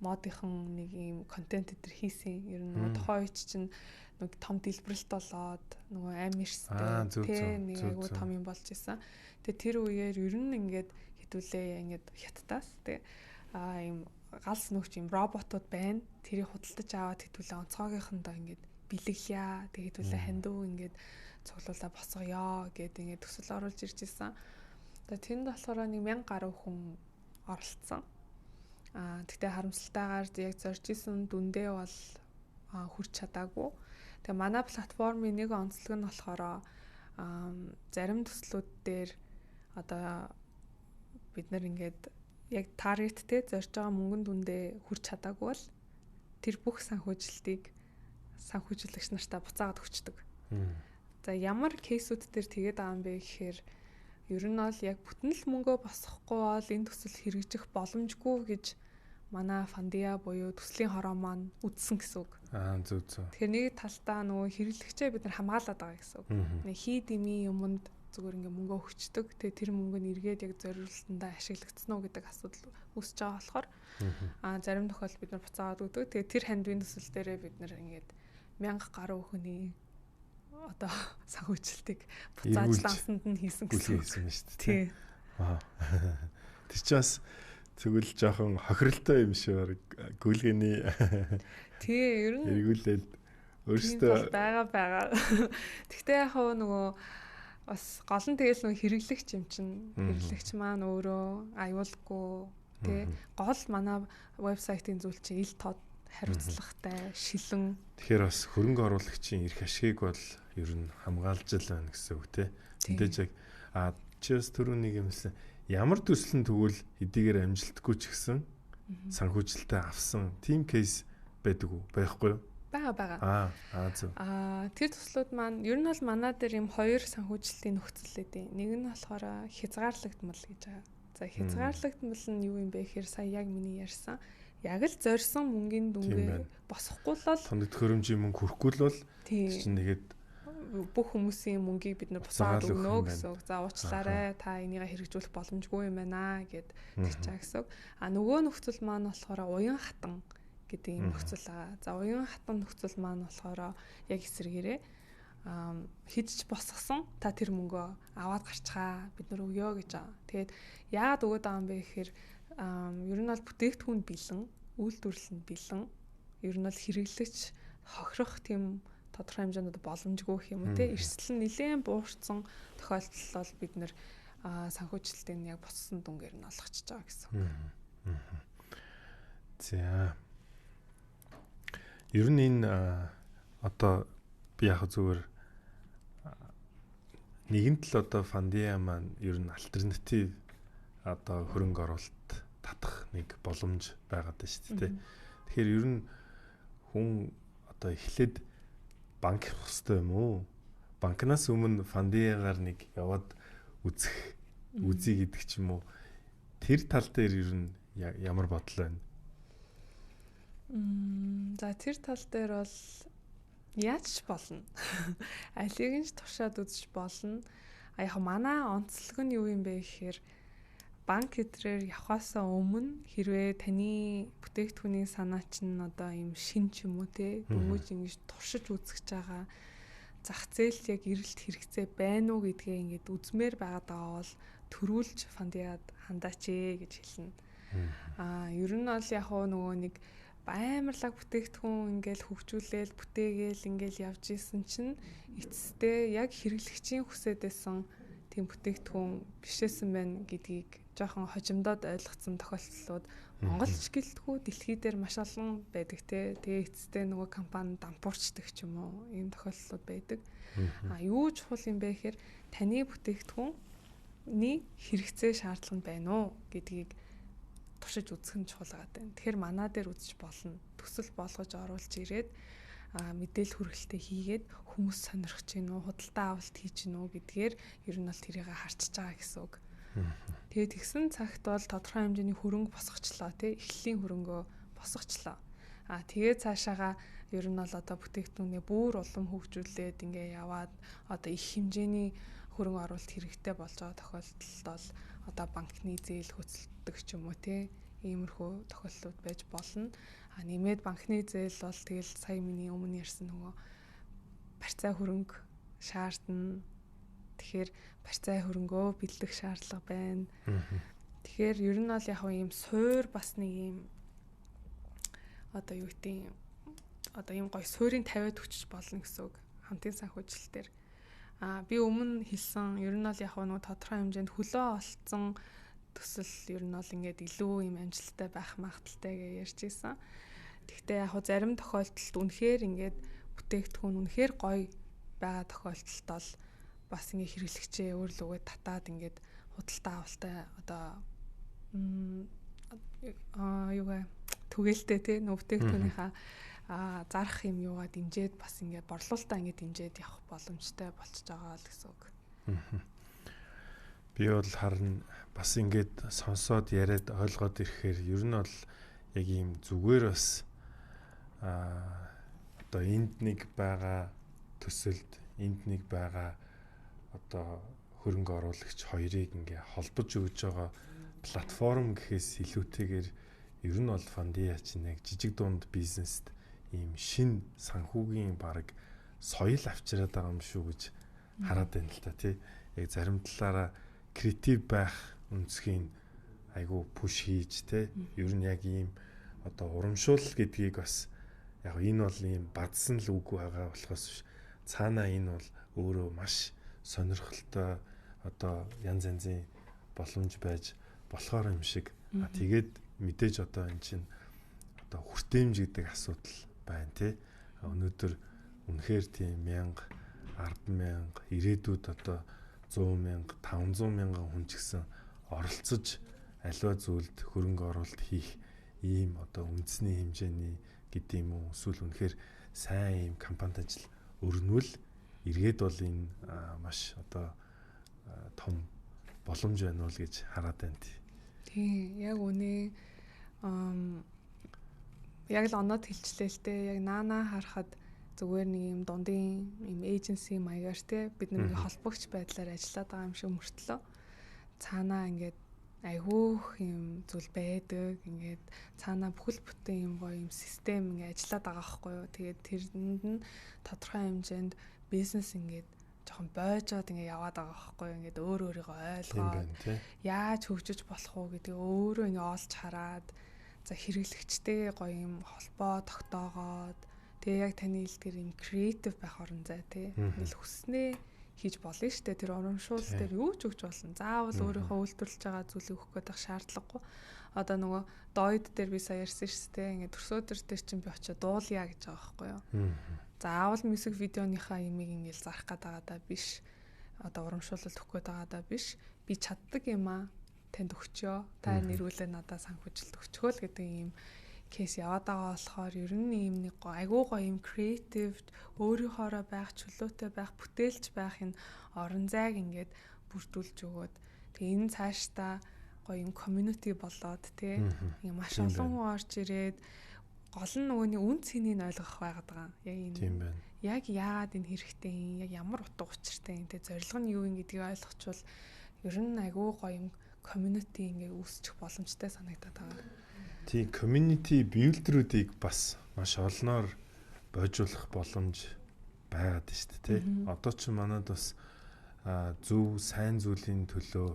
Speaker 2: модынхан нэг юм контент өдр хийсэн. Ер нь нөгөө тухайн үед чинь нэг том дэлбэрэлт болоод нөгөө амь эрстэй тий нэг айгуу том юм болж исэн. Тэгээ тэр үеэр ер нь ингээд хитүүлээ ингээд хятадаас тий а юм гал сөнөөгч юм роботууд байна. Тэрийг худалдаж аваад хитүүлээ онцгойгийнхондоо ингээд бэлэглэе. Тэгээд хэдүүлээ хандив ингээд цуглуулаа босгоё гэд ингээд төсөл оруулж ирж исэн. Тэгээ тэнд болохоор нэг 1000 гаруй хүн оролцсон. Аа тэгтээ харамсалтайгаар яг зорж исэн дүндээ бол хүрч чадаагүй. Тэгээ манай платформын нэг онцлог нь болохоор зарим төслүүд дээр одоо бид нар ингээд яг таргеттэй зорж байгаа мөнгөн дүндээ хүрч чадаагүй бол тэр бүх санхүүжилтийг санхүүжүүлэгч нартаа буцаагаад өгчдөг. За ямар кейсүүд дээр тэгээд байгаа юм бэ гэхээр ер нь бол яг бүтэн л мөнгөө босгохгүй бол энэ төсөл хэрэгжих боломжгүй гэж манай Фандиа буюу төслийн хороо маань үздсэн гэсэн үг.
Speaker 1: Аа зөв зөв.
Speaker 2: Тэгэхээр нэг талдаа нөгөө хэрэглэгчээ бид нар хамгаалаад байгаа гэсэн үг. Нэг хий дэмий юмд зүгээр ингээ мөнгө өгчдөг. Тэгээ тэр мөнгө нь эргээд яг зориултандаа ашиглагдсан уу гэдэг асуудал үүсэж байгаа болохоор аа зарим тохиолдолд бид нар буцаагаад өгдөг. Тэгээ тэр хандвын төсөл дээрээ бид нар ингээд 1000 гаруй хүний одоо санхүүжилтийг буцааж лансанд нь хийсэн
Speaker 1: гэсэн үг юм шүү дээ. Тий. Аа. Тэр чинь бас тэгвэл жоохон хохиролтой юм шиг баг гүйлгээний.
Speaker 2: Тий, ер нь
Speaker 1: эргүүлээд өөрөөсөө
Speaker 2: байгаа. Тэгтээ яг хөө нөгөө бас гол нь тэгэл нөгөө хэрэглэгч юм чинь хэрэглэгч маань өөрөө аюулгүй тий гол манай вебсайтын зүйл чинь ил тод хариуцлагатай шилэн.
Speaker 1: Тэгэхээр бас хөрөнгө оруулагчийн эрх ашигыг бол ер нь хамгаалж л байна гэсэн үг тий. Мэдээж яг а чи бас түрүү нэг юмсан ямар төсөл нь тэгвэл хэдийгээр амжилтгүй ч гэсэн санхүүжилтээ авсан team кейс байдаг уу байхгүй юу?
Speaker 2: Байгаа.
Speaker 1: Аа зөв.
Speaker 2: Аа тэр төслүүд маань ер нь бол манай дээр юм хоёр санхүүжилтийн нөхцөл өгдөө. Нэг нь болохоор хязгаарлагдмал гэж байгаа. За хязгаарлагдмал нь юу юм бэ гэхээр сая яг миний ярьсан яг л зорьсон мөнгөний дүнгээ босхгүй л бол
Speaker 1: тоног төхөөрөмжийн мөнгө хүрэхгүй л бол чинь нэгэд
Speaker 2: бүх хүмүүсийн мөнгийг бид нар буцаад өгнө гэсэн үг. За уучлаарай та энийг хэрэгжүүлэх боломжгүй юм байна гэд тэгчаа гэсэн үг. А нөгөө нөхцөл маань болохоор уян хатан гэдэг юм нөхцөл байгаа. За уян хатан нөхцөл маань болохоор яг эсрэгээрээ хидч босгосон та тэр мөнгөө аваад гарчхаа бид нар өгөө гэж байгаа. Тэгээд яагаад өгөөд байгаа юм бэ гэхээр ер нь бол бүтээгдэхүүн бэлэн, үйлдвэрлэл нь бэлэн. Ер нь бол хэрэглэгч хохирох тийм тодорхой хэмжээнд боломжгүй гэх юм уу те эрсдэл нь нэлээд буурсан тохиолдолд бол бид нэр санхүүжилтийг яг боссон дүнгээр нь олгочж байгаа гэсэн үг.
Speaker 1: За. Ер нь энэ одоо би яг зүгээр нэгэнт л одоо Фандиа маань ер нь альтернатив одоо хөрөнгө оруулалт татах нэг боломж байгаад байна шүү дээ. Тэгэхээр ер нь хүн одоо эхлээд банк явах хэрэгтэй юм уу? Банкнаас өмнө Фандиагаар нэг яваад үзэх үзье гэдэг ч юм уу. Тэр тал дээр ер нь ямар бодол байна?
Speaker 2: За тэр тал дээр бол яаж ч болно. Алийг нь ч туршаад үзэж болно. А яг манай онцлог нь юу юм бэ гэхээр банк эдрээр явхаасаа өмнө хэрвээ таны бүтээгдэхүүний санаа чинь одоо ийм шин ч юм уу те дөнгөж ингэж туршиж үзэж байгаа зах зээлд яг эрэлт хэрэгцээ байна уу гэдгээ ингээд үзмээр байгаад байгаа бол төрүүлж фандиад хандаач ээ гэж хэлнэ. Аа ер нь бол яг нөгөө нэг аймарлаг бүтээгдэхүүн ингээл хөгжүүлээл бүтээгээл ингээл явж исэн чинь эцэстээ яг хэрэглэгчийн хүсээд байсан тийм бүтээгдэхүүн бишээсэн байна гэдгийг жоохон хожимдоод ойлгоцсон тохиолдлууд Монгол ч гэлтгүй дэлхий дээр маш олон байдаг те. Тэгээ эцэстээ нөгөө компани дампуурчдаг ч юм уу ийм тохиолдлууд байдаг. А юу чухал юм бэ гэхээр таны бүтээгдэхүүний хэрэгцээ шаардлага нь байна уу гэдгийг туршиж үзэх нь чухал байгаа даа. Тэгэхээр манай дээр үзэж болно. Төсөл болгож оруулж ирээд мэдээлэл хүргэлтээ хийгээд хүмүүс сонирхож гин үү, худалдаа авалт хийж гин үү гэдгээр ер нь бол тэрийг харчиж байгаа гэсэн үг. Тэгээд тэгсэн цагт бол тодорхой хэмжээний хөрөнгө босгочлоо тий, эхлэлийн хөрөнгөө босгочлоо. А тэгээд цаашаага ер нь бол одоо бүтээгдэхүүнээ бүр улам хөгжүүлээд ингээ яваад одоо их хэмжээний хөрөнгө оруулалт хэрэгтэй болж байгаа тохиолдолд бол одоо банкны зээл хөцөлдөг ч юм уу тий, иймэрхүү тохиолдлууд байж болно. А нэмээд банкны зээл бол тэгэл сая миний өмнө ярьсан нөгөө барьцаа хөрөнгө шаардна. Тэгэхээр барьцаа хөрөнгөө бэлдэх шаардлага байна. Тэгэхээр ер нь бол яг ийм суур бас нэг ийм одоо юу гэдэг одоо ийм гоё суурийн тавиад өчөж болно гэсэн үг хамтын санхүүжилт дээр. А би өмнө хэлсэн ер нь бол яг нөгөө тодорхой хэмжээнд хөлөө олцсон төсөл ер нь бол ингээд илүү ийм амжилттай байх магадaltaй гэж ярьж ирсэн. Тэгтээ яг зарим тохиолдолд үнэхээр ингээд бүтээгдэхүүн үнэхээр гоё байгаа тохиолдолд бол бас ингээ хэрэглэгчээ өөр лүгээ татаад ингээд худалдаа авалтай одоо юу вэ түгээлтэй тий нөө бүтээгдэхүүнийхаа зарах юм юугаа дэмжиж бас ингээд борлуулалтаа ингээд дэмжиж явах боломжтой болчихж байгаа л гэсэн үг.
Speaker 1: Би бол харин бас ингээд сонсоод яриад ойлгоод ирэхээр ер нь бол яг ийм зүгээр бас одоо энд нэг байгаа төсөлд энд нэг байгаа одоо хөрөнгө оруулагч хоёрыг ингээ холбож өгж байгаа платформ гэхээс илүүтэйгээр ер нь бол Фандиа чинь яг жижиг дунд бизнест ийм шин санхүүгийн баг соёл авчираад байгаа юм шүү гэж хараад байна л та тий. Яг зарим талаараа креатив байх өнцгийг айгу пүш хийж тий. Ер нь яг ийм одоо урамшуул гэдгийг бас яг энэ бол ийм бадсан л үг байгаа болохоос биш. Цаанаа энэ бол өөрөө маш сонирхолтой одоо янз янзын боломж байж болохоор юм шиг. Тэгээд мэдээж одоо эн чинь одоо хүртээмж гэдэг асуудал байна тий. Өнөөдөр үнэхээр тийм 1000, 100000, ирээдүйд одоо 100,000, 500,000 хүн ч гэсэн оролцож аливаа зүйлд хөрөнгө оруулалт хийх ийм одоо үндэсний хэмжээний гэдэг юм уу эсвэл үнэхээр сайн ийм компанид ажил өрнвөл эргээд бол энэ маш одоо том боломж байна уу гэж хараад байна тий.
Speaker 2: Тийм, яг үнэ яг л оноод хэлчлээ л те. Яг наанаа харахад зүгээр нэг юм дундын юм эйженси маягаар те бид нэг холбогч байдлаар ажиллаад байгаа юм шиг мөртлөө цаанаа ингээд айгүйх юм зүйл байдаг. Ингээд цаанаа бүхэл бүтэн юм гоё юм систем ингээд ажиллаад байгаа байхгүй юу. Тэгээд тэрэнд нь тодорхой хэмжээнд бизнес ингээд жоохон бойжоод ингээд яваад байгаа байхгүй юу. Ингээд өөр өөрийгөө ойлгоод яаж хөгжиж болох уу гэдгийг өөрөө ингээд олж хараад за хэрэглэгчтэй гоё юм холбоо тогтоогоод тэгээ яг таны хэлдгээр юм креатив байх орон зай тий. Ингээл хүснээ хийж болно штэ. Тэр урамшуул дээр юу ч өгч болно. Заавал өөрийнхөө үйлдвэрлэж байгаа зүйлийг өгөх гээд байх шаардлагагүй. Одоо нөгөө дойд дээр би сая ярьсан шүү дээ. Ингээд төрсөдөр дээр чинь би очиод дуулъя гэж байгаа байхгүй юу. Заавал мюзик видеоныхаа имийг ингээл зарах гээд байгаа даа биш. Одоо урамшуулалт өгөх гээд байгаа даа биш. Би чаддаг юм аа танд өгчөө. Та нэрвүүлээ надад санхүүжилт өгчгөө л гэдэг ийм кейс яваад байгаа болохоор ер нь ийм нэг айгуу гоё юм креатив өөрийнхоороо байх, чөлөөтэй байх, бүтээлч байх энэ орон зайг ингээд бүрдүүлж өгөөд тэгээ энэ цаашдаа гоё юм community болоод тий ингээ маш олон хүн орж ирээд гол нь нөгөөний үн цэнийг ойлгох байгаад байгаа. Яг энэ.
Speaker 1: Тийм байна.
Speaker 2: Яг яагаад энэ хэрэгтэй юм, яг ямар утга учиртай юм, тий зорилго нь юу юм гэдгийг ойлгочвол ер нь айгүй гоё юм community ингээ үүсчих боломжтой санагдаад байгаа.
Speaker 1: Тийм, community builder-уудыг бас маш олноор бойжуулах боломж байгаад шүү дээ, тий. Одоо ч манад бас зөв сайн зүйлийн төлөө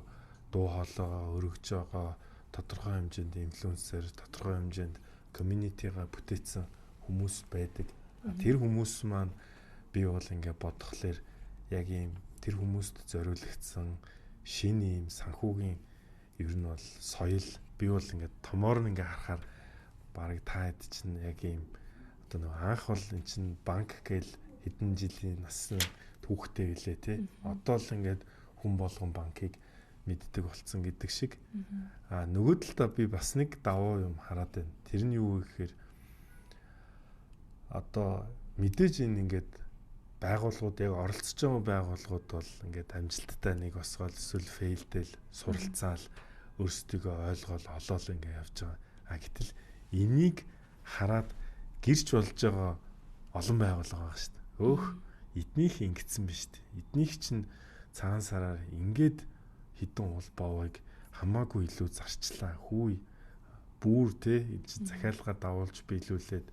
Speaker 1: дуу хоолойгоо өргөж байгаа тодорхой хэмжээнд инфлюенсер, тодорхой хэмжээнд community-га бүтээсэн хүмүүс байдаг. Тэр хүмүүс маань би бол ингээ бодглохлоор яг ийм тэр хүмүүст зориулагдсан шинэ ийм санхүүгийн ер нь бол соёл би бол ингээ томоор нь ингээ харахаар бараг та хэд чинь яг ийм одоо нэг анх бол эн чинь банк гээл хэдэн жилийн насны түүхтэй билээ те. Одоо л ингээд хүн болгон банкыг мэддэг болцсон гэдэг шиг. А нөгөө талдаа би бас нэг давуу юм хараад байна. Тэр нь юу вэ гэхээр одоо мэдээж энэ ингээд байгууллагууд яг оролцож байгаа байгууллагууд бол ингээд амжилттай нэг босгоол эсвэл фейлдэл суралцаал өөрсдийгөө ойлгоол олоол ингээд явж байгаа. А гэтэл энийг хараад гэрч болж байгаа олон байгууллага байгаа шүү дээ. Өөх эднийх ингэсэн биш үү? Эднийх чинь цагаан сараар ингээд хідэн уул боовыг хамаагүй илүү зарчлаа. Хүү бүр те энэ чинь захиалга давуулж биелүүлээд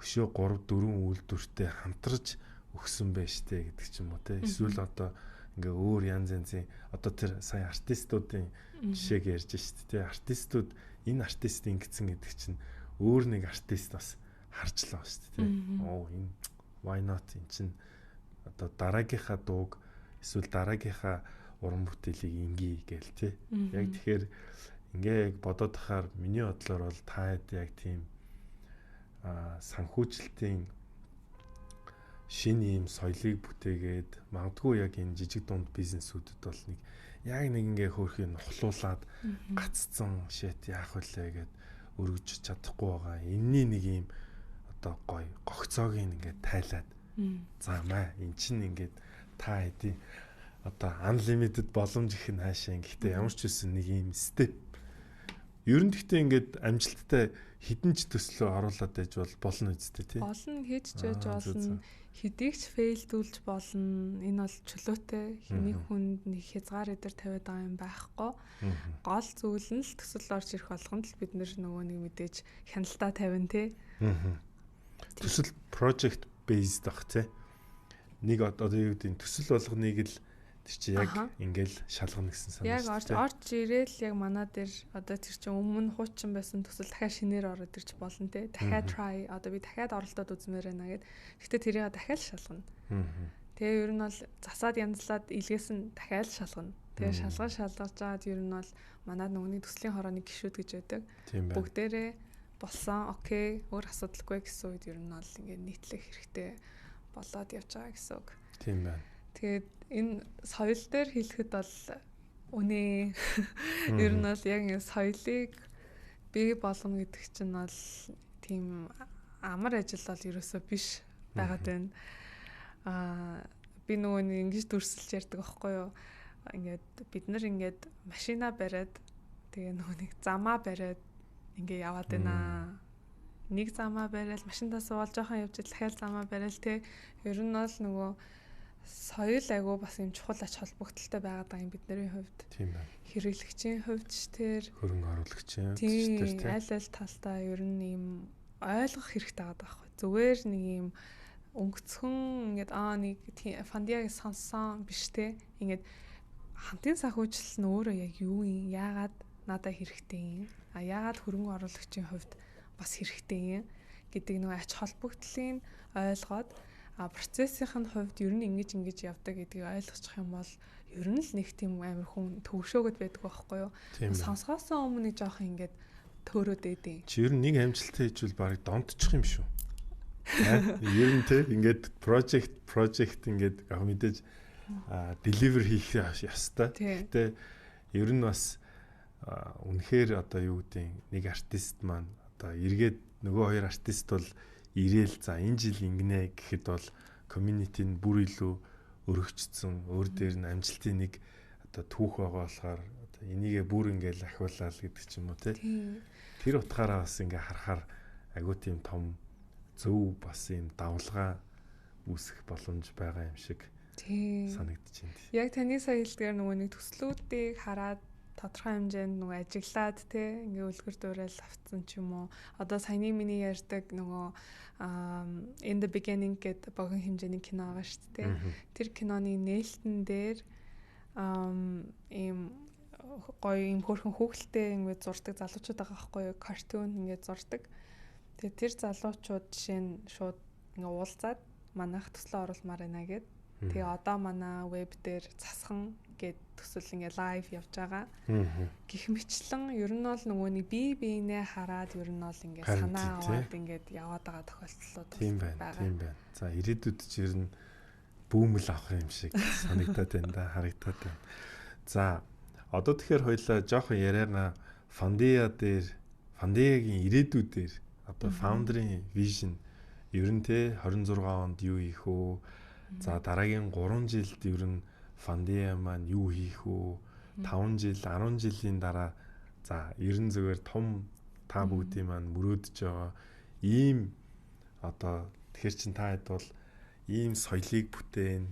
Speaker 1: өшөө 3 4 үйлдвэртэй хамтарч өгсөн байж тээ гэдэг ч юм уу те. Эсвэл одоо ингээ өөр янз янзын одоо тэр сая артистуудын жишээг ярьж шít те. Артистууд энэ артист ингэсэн гэдэг чинь өөр нэг артист бас харж л байгаа шүү дээ те. Оо энэ why not эн чинь одоо дараагийнхаа дууг эсвэл дараагийнхаа уран бүтээлийг ингэе гээл те. Яг тэгэхээр ингээ яг бодоод тахаар миний бодлоор бол та хэд яг тийм санхүүжилтийн шинэ ийм соёлыг бүтээгээд магадгүй яг энэ жижиг дунд бизнесүүдэд бол нэг яг нэг ингээ хөөрхий нухлуулад гаццсан шет яах вүлээ гэд өргөж чадахгүй байгаа. Энийний нэг ийм одоо гой гогцоог ингээд тайлаад за маа эн чинь ингээд та хэдий одоо unlimited боломж их нь хаашаа. Гэхдээ ямар ч үсэн нэг ийм step. Ер нь гэхдээ ингээд амжилттай хідэн ч төслөө оруулаад байж бол болно үстэй тий.
Speaker 2: Болно, хийж ч байж болно. Хэдийг ч фейлдүүлж болно. Энэ бол чөлөөтэй. Хэний хүнд нэг хязгаар эдэр тавиад байгаа юм байхгүй. Гол зүйл нь л төсөл орж ирэх болгонд л бид нөгөө нэг мэдээж хяналтаа тавина тий.
Speaker 1: Төсөл project based ах тий. Нэг одоо юу гэдэг нь төсөл болгоныг л тэр чи яг ингээл шалгана гэсэн
Speaker 2: санаа. Яг орж ирээл яг манай дээр одоо тэр чинь өмнө хуучин байсан төсөл дахиад шинээр ороод ирж болно те. Дахиад try одоо би дахиад оролдоод үзмээр байна гэд. Гэхдээ тэрийг дахиад шалгана. Тэгээ ер нь бол засаад янзлаад илгээсэн дахиад шалгана. Тэгээ шалгаж жаад ер нь бол манай нөгөөний төслийн хорооны гишүүд гэж байдаг. Бүгдээрээ болсон окей өөр асуудалгүй гэсэн үед ер нь бол ингээд нийтлэх хэрэгтэй болоод явж байгаа гэсэн үг.
Speaker 1: Тийм байна.
Speaker 2: Тэгээд энэ соёл дээр хэлэхэд бол үнэ. Ер нь бол яг энэ соёлыг бий болгоно гэдэг чинь бол тийм амар ажил бол ерөөсөө биш байгаад байна. Би нөгөө нэг ингэж дүрсэлж ярьдаг аахгүй юу? Ингээд бид нар ингээд машина бариад тэгээ нөгөө нэг замаа бариад ингээ яваад байна. Нэг замаа бариад машиндаа суугаад жоохон явж дахиад замаа бариад те. Ер нь бол нөгөө соёл айгуу бас юм чухал ач холбогдолтой байгаад байгаа юм бидний хувьд.
Speaker 1: Тийм байна.
Speaker 2: Хэрэглэгчийн хувьд ч тэр
Speaker 1: хөрөнгө оруулагчийн хувьд ч тэр
Speaker 2: тийм аль аль талдаа ер нь юм ойлгох хэрэгтэй байгаа байхгүй. Зүгээр нэг юм өнгөцхөн ингээд нэг фандиаг сонссон биш те. Ингээд хамтын санхүүжилт нь өөрөө яг юу юм? Яагаад надад хэрэгтэй юм? А яагаад хөрөнгө оруулагчийн хувьд бас хэрэгтэй юм гэдэг нөгөө ач холбогдлыг ойлгоод а процессийн хувьд ер нь ингэж ингэж явдаг гэдгийг ойлгочих юм бол ер нь л нэг тийм амар хүн төвшөөгд байдаг байхгүй юу? Сонсгоосоо өмнө нэг жоох ингээд төөрөөд өгдөө.
Speaker 1: Чи ер нь нэг амжилттай хийжвэл барыг донтчих юм шүү. Ер нь те ингээд project ингээд яг мэдээж deliver хийх ёстой. Гэтэ ер нь бас үнэхээр одоо юу гэдэг нэг артист маань одоо эргээд нөгөө хоёр артист бол ирээл за энэ жил ингэнэ гэхэд бол community нь бүр илүү өргөжцсөн өөр дээр нь амжилтын нэг одоо түүх байгаа болохоор одоо Энийгээ бүр ингээл ахиулаад гэдэг ч юм уу тий. Тэр утгаараа бас ингээ харахаар айгуу тийм том зөв бас юм давлгаа үүсэх боломж байгаа юм шиг санагдаж байна.
Speaker 2: Яг таны сая хэлдгээр нөгөө нэг төслүүдийг хараад тодорхой хэмжээнд нөгөө ажиглаад те ингээ үлгэр дуурайл авцсан ч юм уу. Одоо саяны миний ярьдаг нөгөө In the Beginning гэдэг богино хэмжээний кино байгаа шүү дээ. Тэр киноны нээлтэн дээр ийм гоё ийм хөөрхөн хүүхэлтэй ингээд зурдаг залуучууд байгаа байхгүй юу? Картун ингээд зурдаг. Тэгээ тэр залуучууд жишээ нь шууд ингээ уулзаад манайх төслөө оруулмаар байна гэд. Тэгээ одоо манай веб дээр засхан гэд төсөл ингээ лайв явж байгаа. Гэх мэтлэн ер нь бол нөгөө нэг бие биенээ хараад ер нь бол ингээ санаа аваад ингээд яваад байгаа тохиолдлууд
Speaker 1: байгаа. Тийм байна. За ирээдүйд ч ер нь бүүмэл авах юм шиг санагдаад байна да, харагдаад байна. За одоо тэгэхээр хоёлаа жоохон яриагаа Фандея дээр, Фандеягийн ирээдүйдээр одоо founder-ийн vision ер нь те 26 онд юу хийх үү? За дараагийн 3 жилд ер нь Фандея маань юу хийх үү? 5 жил, 10 жилийн дараа за ер нь зүгээр том та бүгдийн маань мөрөөдөж байгаа ийм одоо тэгэхээр чин та хэд бол ийм соёлыг бүтээн,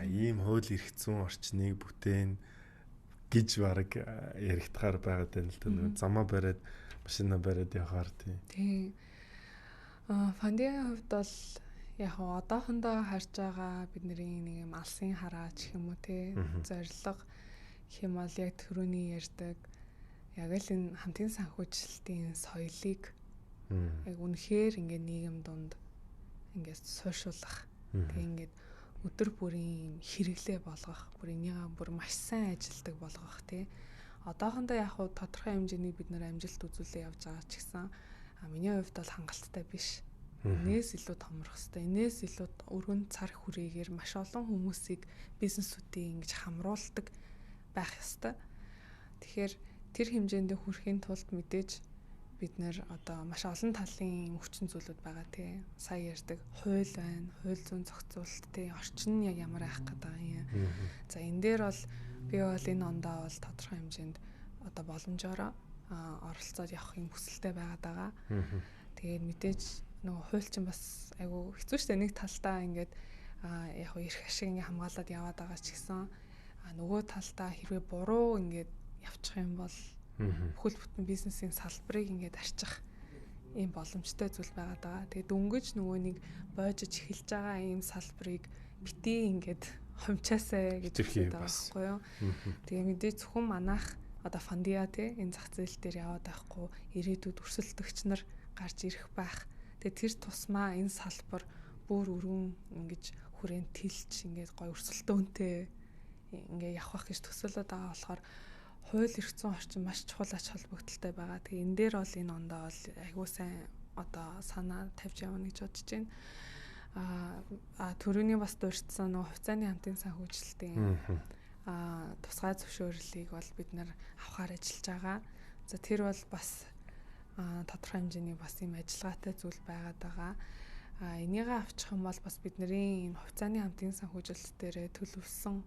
Speaker 1: ийм хууль эрх зүйн орчныг бүтээн гэж баг яригдахаар байгаад байна л да. Нөгөө замаа бариад машина бариад явахаар тий.
Speaker 2: Тий. Фандиагийн хувьд бол яг одоохондоо харж байгаа бидний нэг юм алсын хараа ч юм уу те зорилго гэх юм бол яг түрүүний ярьдаг яг л энэ хамтын санхүүжилтийн соёлыг яг үнэхээр ингээд нийгэм дунд ингээд суурьшуулах. Тэгээ ингээд өдөр бүрийн хэрэглээ болгох, бүр энийгээ бүр маш сайн ажилдаг болгох тий. Одоохондоо яг хуу тодорхой хэмжээний бид нэр амжилт үзүүлээ явж байгаа ч гэсэн миний хувьд бол хангалттай биш. Энээс илүү томрох хэвээр, энээс илүү өргөн цар хүрээгээр маш олон хүмүүсийг бизнесүүдийг ингэж хамруулдаг байх ёстой. Тэгэхээр тэр хэмжээндээ хүрэхийн тулд мэдээж бид нэр одоо маш олон талын хүчин зүйлүүд байгаа тий. Сая ярьдаг хууль байна, хууль зүйн зохицуулалт тий, орчин нь яг ямар байх гэдэг юм. За энэ дээр бол би бол энэ ондоо бол тодорхой хэмжээнд одоо боломжоор оролцоод явах юм хүсэлтэй байгаад байгаа. Тэгээд мэдээж нөгөө хууль чинь бас айгүй хэцүү шттэ, нэг талдаа ингээд яг эрх ашиг ингээ хамгаалаад яваад байгаа ч гэсэн нөгөө талдаа хэрвээ буруу ингээд явчих юм бол бүхэл бүтэн бизнесийн салбарыг ингээд арчих ийм боломжтой зүйл байгаад байгаа. Тэгээд дөнгөж нөгөө нэг бойжож эхэлж байгаа ийм салбарыг битгий ингээд хомчаасай гэж хэлээд байгаа байхгүй юу. Тэгээ мэдээж зөвхөн манайх одоо Фандиа те энэ зах зээл дээр яваад байхгүй, ирээдүйд өрсөлдөгч нар гарч ирэх байх. Тэгээ тэр тусмаа энэ салбар бүр өргөн ингэж хүрээнд тэлж ингээд гой өрсөлдөөнтэй ингээ явах гэж төсөөлөд байгаа болохоор хууль эрх зүйн орчин маш чухал ач холбогдолтой байгаа. Тэгээ энэ дээр бол энэ ондоо бол айгуу сайн одоо санаа тавьж явна гэж бодож байна. Төрөний бас дурдсан нөгөө хувьцааны хамтын санхүүжилтийн тусгай зөвшөөрлийг бол бид нар авахар ажиллаж байгаа. За тэр бол бас тодорхой хэмжээний бас юм ажиллагаатай зүйл байгаад байгаа. Энийгээ авчих юм бол бас бидний энэ хувьцааны хамтын санхүүжилт дээрээ төлөвлөсөн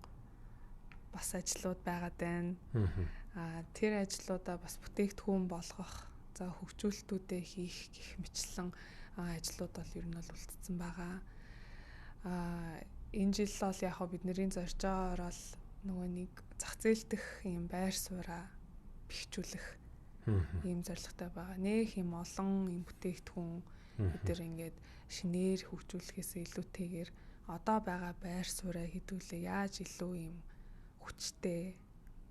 Speaker 2: бас ажлууд байгаад байна. Тэр ажлуудаа бас бүтээгдэхүүн болгох, за хөгжүүлэлтүүдээ хийх гэх мэтлэн ажлууд бол ер нь бол үлдсэн байгаа. Энэ жил бол яг хаа бидний зорж байгаагаар бол нөгөө нэг зах зээл дэх юм байр сууриа бэхжүүлэх ийм зорилготой байгаа. Нэх юм олон юм бүтээгдэхүүн бид ингээд шинээр хөгжүүлэхээс илүүтэйгээр одоо байгаа байр сууриа хэдүүлээ яаж илүү юм хүчтэй,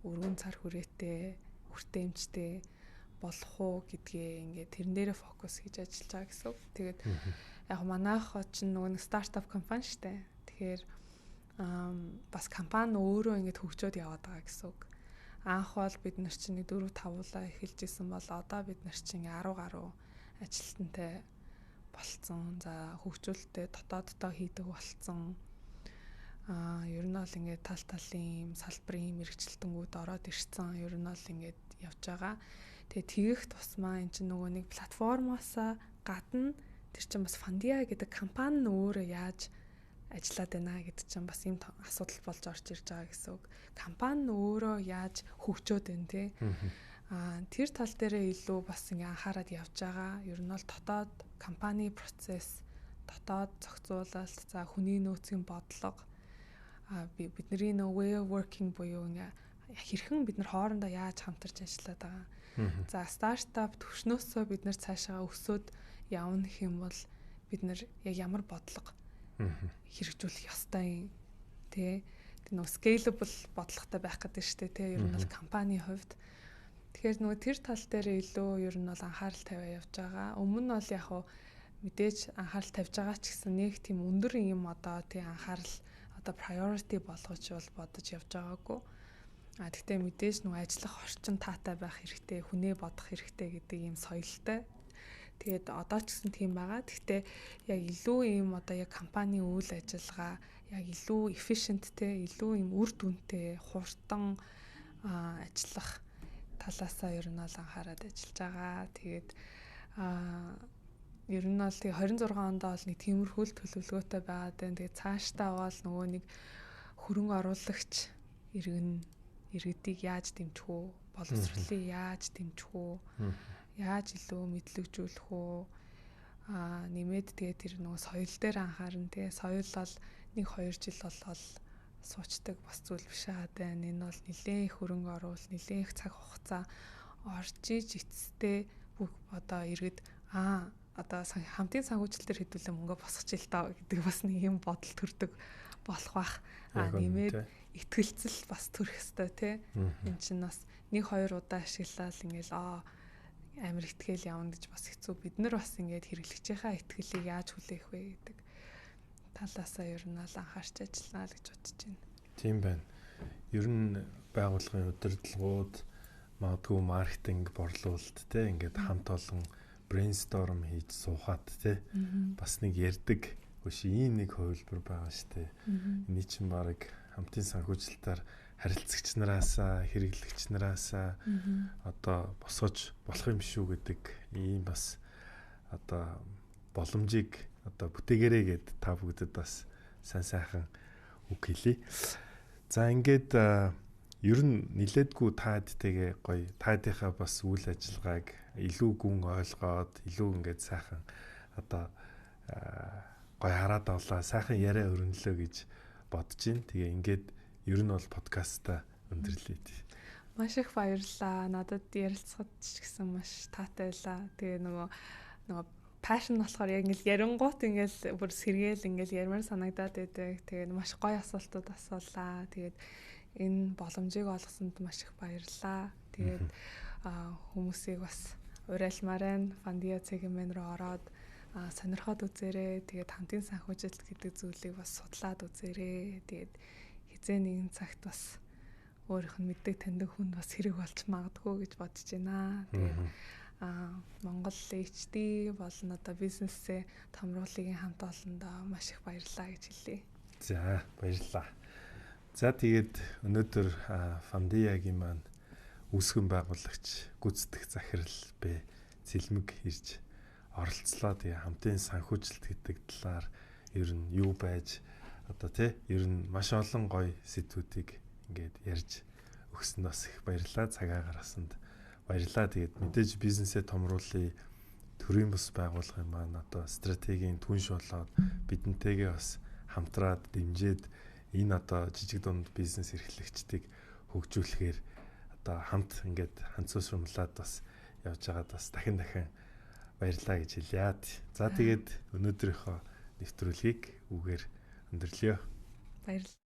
Speaker 2: өргөн цар хүрээтэй, хүртээмжтэй болох уу гэдгээ ингээд тэрэн дээрээ фокус хийж ажиллаж байгаа гэсэн үг. Тэгээд яг манайх чинь нөгөө нэг стартап компани штэ. Тэгэхээр бас компани өөрөө ингээд хөгжөөд яваад байгаа гэсэн үг. Анх бол бид нар чинь 4 5-уулаа эхэлж исэн бол одоо бид нар чинь 10 гаруй ажилтнтай болцсон. За хөгжүүлэлтээ дотооддоо хийдэг болцсон. Ер нь бол ингээд тал талын салбарын мэрэгчлэлтэнгүүд ороод ирсэн. Ер нь бол ингээд явж байгаа. Тэгээ тэгэх тусмаа эн чинь нөгөө нэг платформоосаа гадна тэр чинь бас Фандиа гэдэг компани нь өөрөө яаж ажиллаад байна гэдэг чинь бас ийм асуудал болж орж ирж байгаа гэсэн үг. Компани нь өөрөө яаж хөгжөөд байна те. Тэр тал дээрээ илүү бас ингээ анхаарад явж байгаа. Ер нь бол дотоод компани процесс, дотоод зохицуулалт, за хүний нөөцийн бодлого, бидний нөө way of working буюу ингээ хэрхэн бид нар хоорондоо яаж хамтарч ажиллаад байгаа. За, стартап төвшнөөсөө бид нар цаашаа өсөөд явна гэх юм бол бид нар яг ямар бодлого хэрэгжүүлэх ёстой юм, тэ? Тэр нөгөө scalable бодлоготой байх гэдэг шүү дээ, тэ? Ер нь бол компани хувьд. Тэгэхээр нөгөө тэр тал дээр илүү ер нь бол анхаарал тавиа явж байгаа. Өмнө нь бол яг хуу мэдээж анхаарал тавьж байгаа ч гэсэн нэг тийм өндөр юм одоо тий анхаарал, одоо priority болгож бол бодож явж байгаагүй. А тэгтээ мэдээж нөгөө ажиллах орчин таатай байх хэрэгтэй, хүнээ бодох хэрэгтэй гэдэг ийм соёлтой. Тэгээд одоо ч гэсэн тийм байгаа. Тэгтээ яг илүү ийм одоо яг компани үйл ажиллагаа яг илүү efficient те, илүү ийм үр дүнтэй, хурдан ажиллах талаасаа ер нь бол анхаарал ажиллаж байгаа. Тэгээд ер нь бол тэгээ 26 онд бол нэг тиймэрхүү л төлөвлөгөөтэй байгаад байна. Тэгээд цаашдаа бол нөгөө нэг хөрөнгө оруулагч иргэн иргэдийг яаж дэмжих үү? Боловсролыг яаж дэмжих үү? Яаж илүү мэдлэгжүүлэх үү? Нэмээд тэгээ тэр нөгөө соёл дээр анхаарна тий. Соёл бол 1 2 жил болол суучдаг бас зүйл биш аа даа. Энэ бол нэлээд их хөрөнгө оруул, нэлээд их цаг хугацаа орж иж эцэстээ бүх одоо иргэд одоо хамтын санхүүжилтээр хэдүүлээ мөнгө босгож ил таа гэдэг бас нэг юм бодол төрдөг болох бах. Нэмээд итгэлцэл бас төрөх ёстой тий. Энд чинь бас нэг хоёр удаа ашиглаад ингээл амар итгэл явна гэж бас хэцүү. Бид нар бас ингээд хэрэглэгчийнхаа итгэлийг яаж хүлээх вэ гэдэг талаасаа ер нь бол анхаарч ажиллана л гэж бодож байна.
Speaker 1: Тийм байна. Ер нь байгууллагын удирдлагууд, магадгүй маркетинг, борлуулалт те, ингээд хамт олон brainstorm хийж суухад те, бас нэг ярьдаг өш ийм нэг хувилбар байгаа штэ. Эний чинь баг хамтын санхүүжилтээр харилцагч нараасаа, хэрэглэгч нараасаа одоо босгож болох юм шүү гэдэг ийм бас одоо боломжийг одоо бүтээгээрэй гэд та бүгдэд бас сайн сайхан үг хэлье. За, ингээд ер нь нилээдгүй таадтэйгээ гоё таадынхаа бас үйл ажиллагааг илүү гүн ойлгоод, илүү ингээд сайхан одоо гоё хараад авлаа, сайхан яриа өрнөлөө гэж бодож байна. Тэгээ ингээд ер нь бол подкастаа өндөрлөе.
Speaker 2: Маш их баярлалаа. Надад ярилцахад ч гэсэн маш таатай байлаа. Тэгээ нөгөө passion болохоор яг ингээл ярингуут ингээл бүр сэргээл ингээл ярмаар санагдаад байдаг. Тэгээд маш гоё асуултууд асуулаа. Тэгээд энэ боломжийг олгосонд маш их баярлалаа. Тэгээд хүмүүсийг бас уриалмаар байна. Фандиа цэгмэн рүү ороод сонирхоод үзээрэй. Тэгээд хамтын санхүүжилт гэдэг зүйлийг бас судлаад үзээрэй. Тэгээд хизээ нэгэн цагт бас өөрийнх нь мэддэг таньдаг хүнд бас хэрэг болж магадгүй гэж бодож байна. Тэгээд Монгол HD болон одоо бизнесээ томрууллагын хамт олондоо маш их баярлалаа гэж хэлье.
Speaker 1: За, баярлалаа. За, тэгээд өнөөдөр Фандиягийн маань үүсгэн байгуулагч, гүйцэтгэх захирал Бэ Цэлмэг ирж оролцлоо. Тэгээ хамтын санхүүжилт гэдэг талаар ер нь юу байж одоо тий ер нь маш олон гоё сэдвүүдийг ингээд ярьж өгсөнд бас их баярлалаа. Цагаа гаргасанд баярлалаа. Тэгээд мэдээж бизнесээ томруулъя, төрийн бус байгууллагын маань одоо стратегийн түнш болоод бидэнтэйгээ бас хамтраад дэмжиж энэ одоо жижиг дунд бизнес эрхлэгчдийг хөгжүүлэхээр одоо хамт ингээд ханцуу шумлаад бас явж байгаад бас дахин дахин баярлалаа гэж хэлье. За, тэгээд өнөөдрийнхөө нэвтрүүлгийг үгээр өндөрлөё.
Speaker 2: Баярлалаа.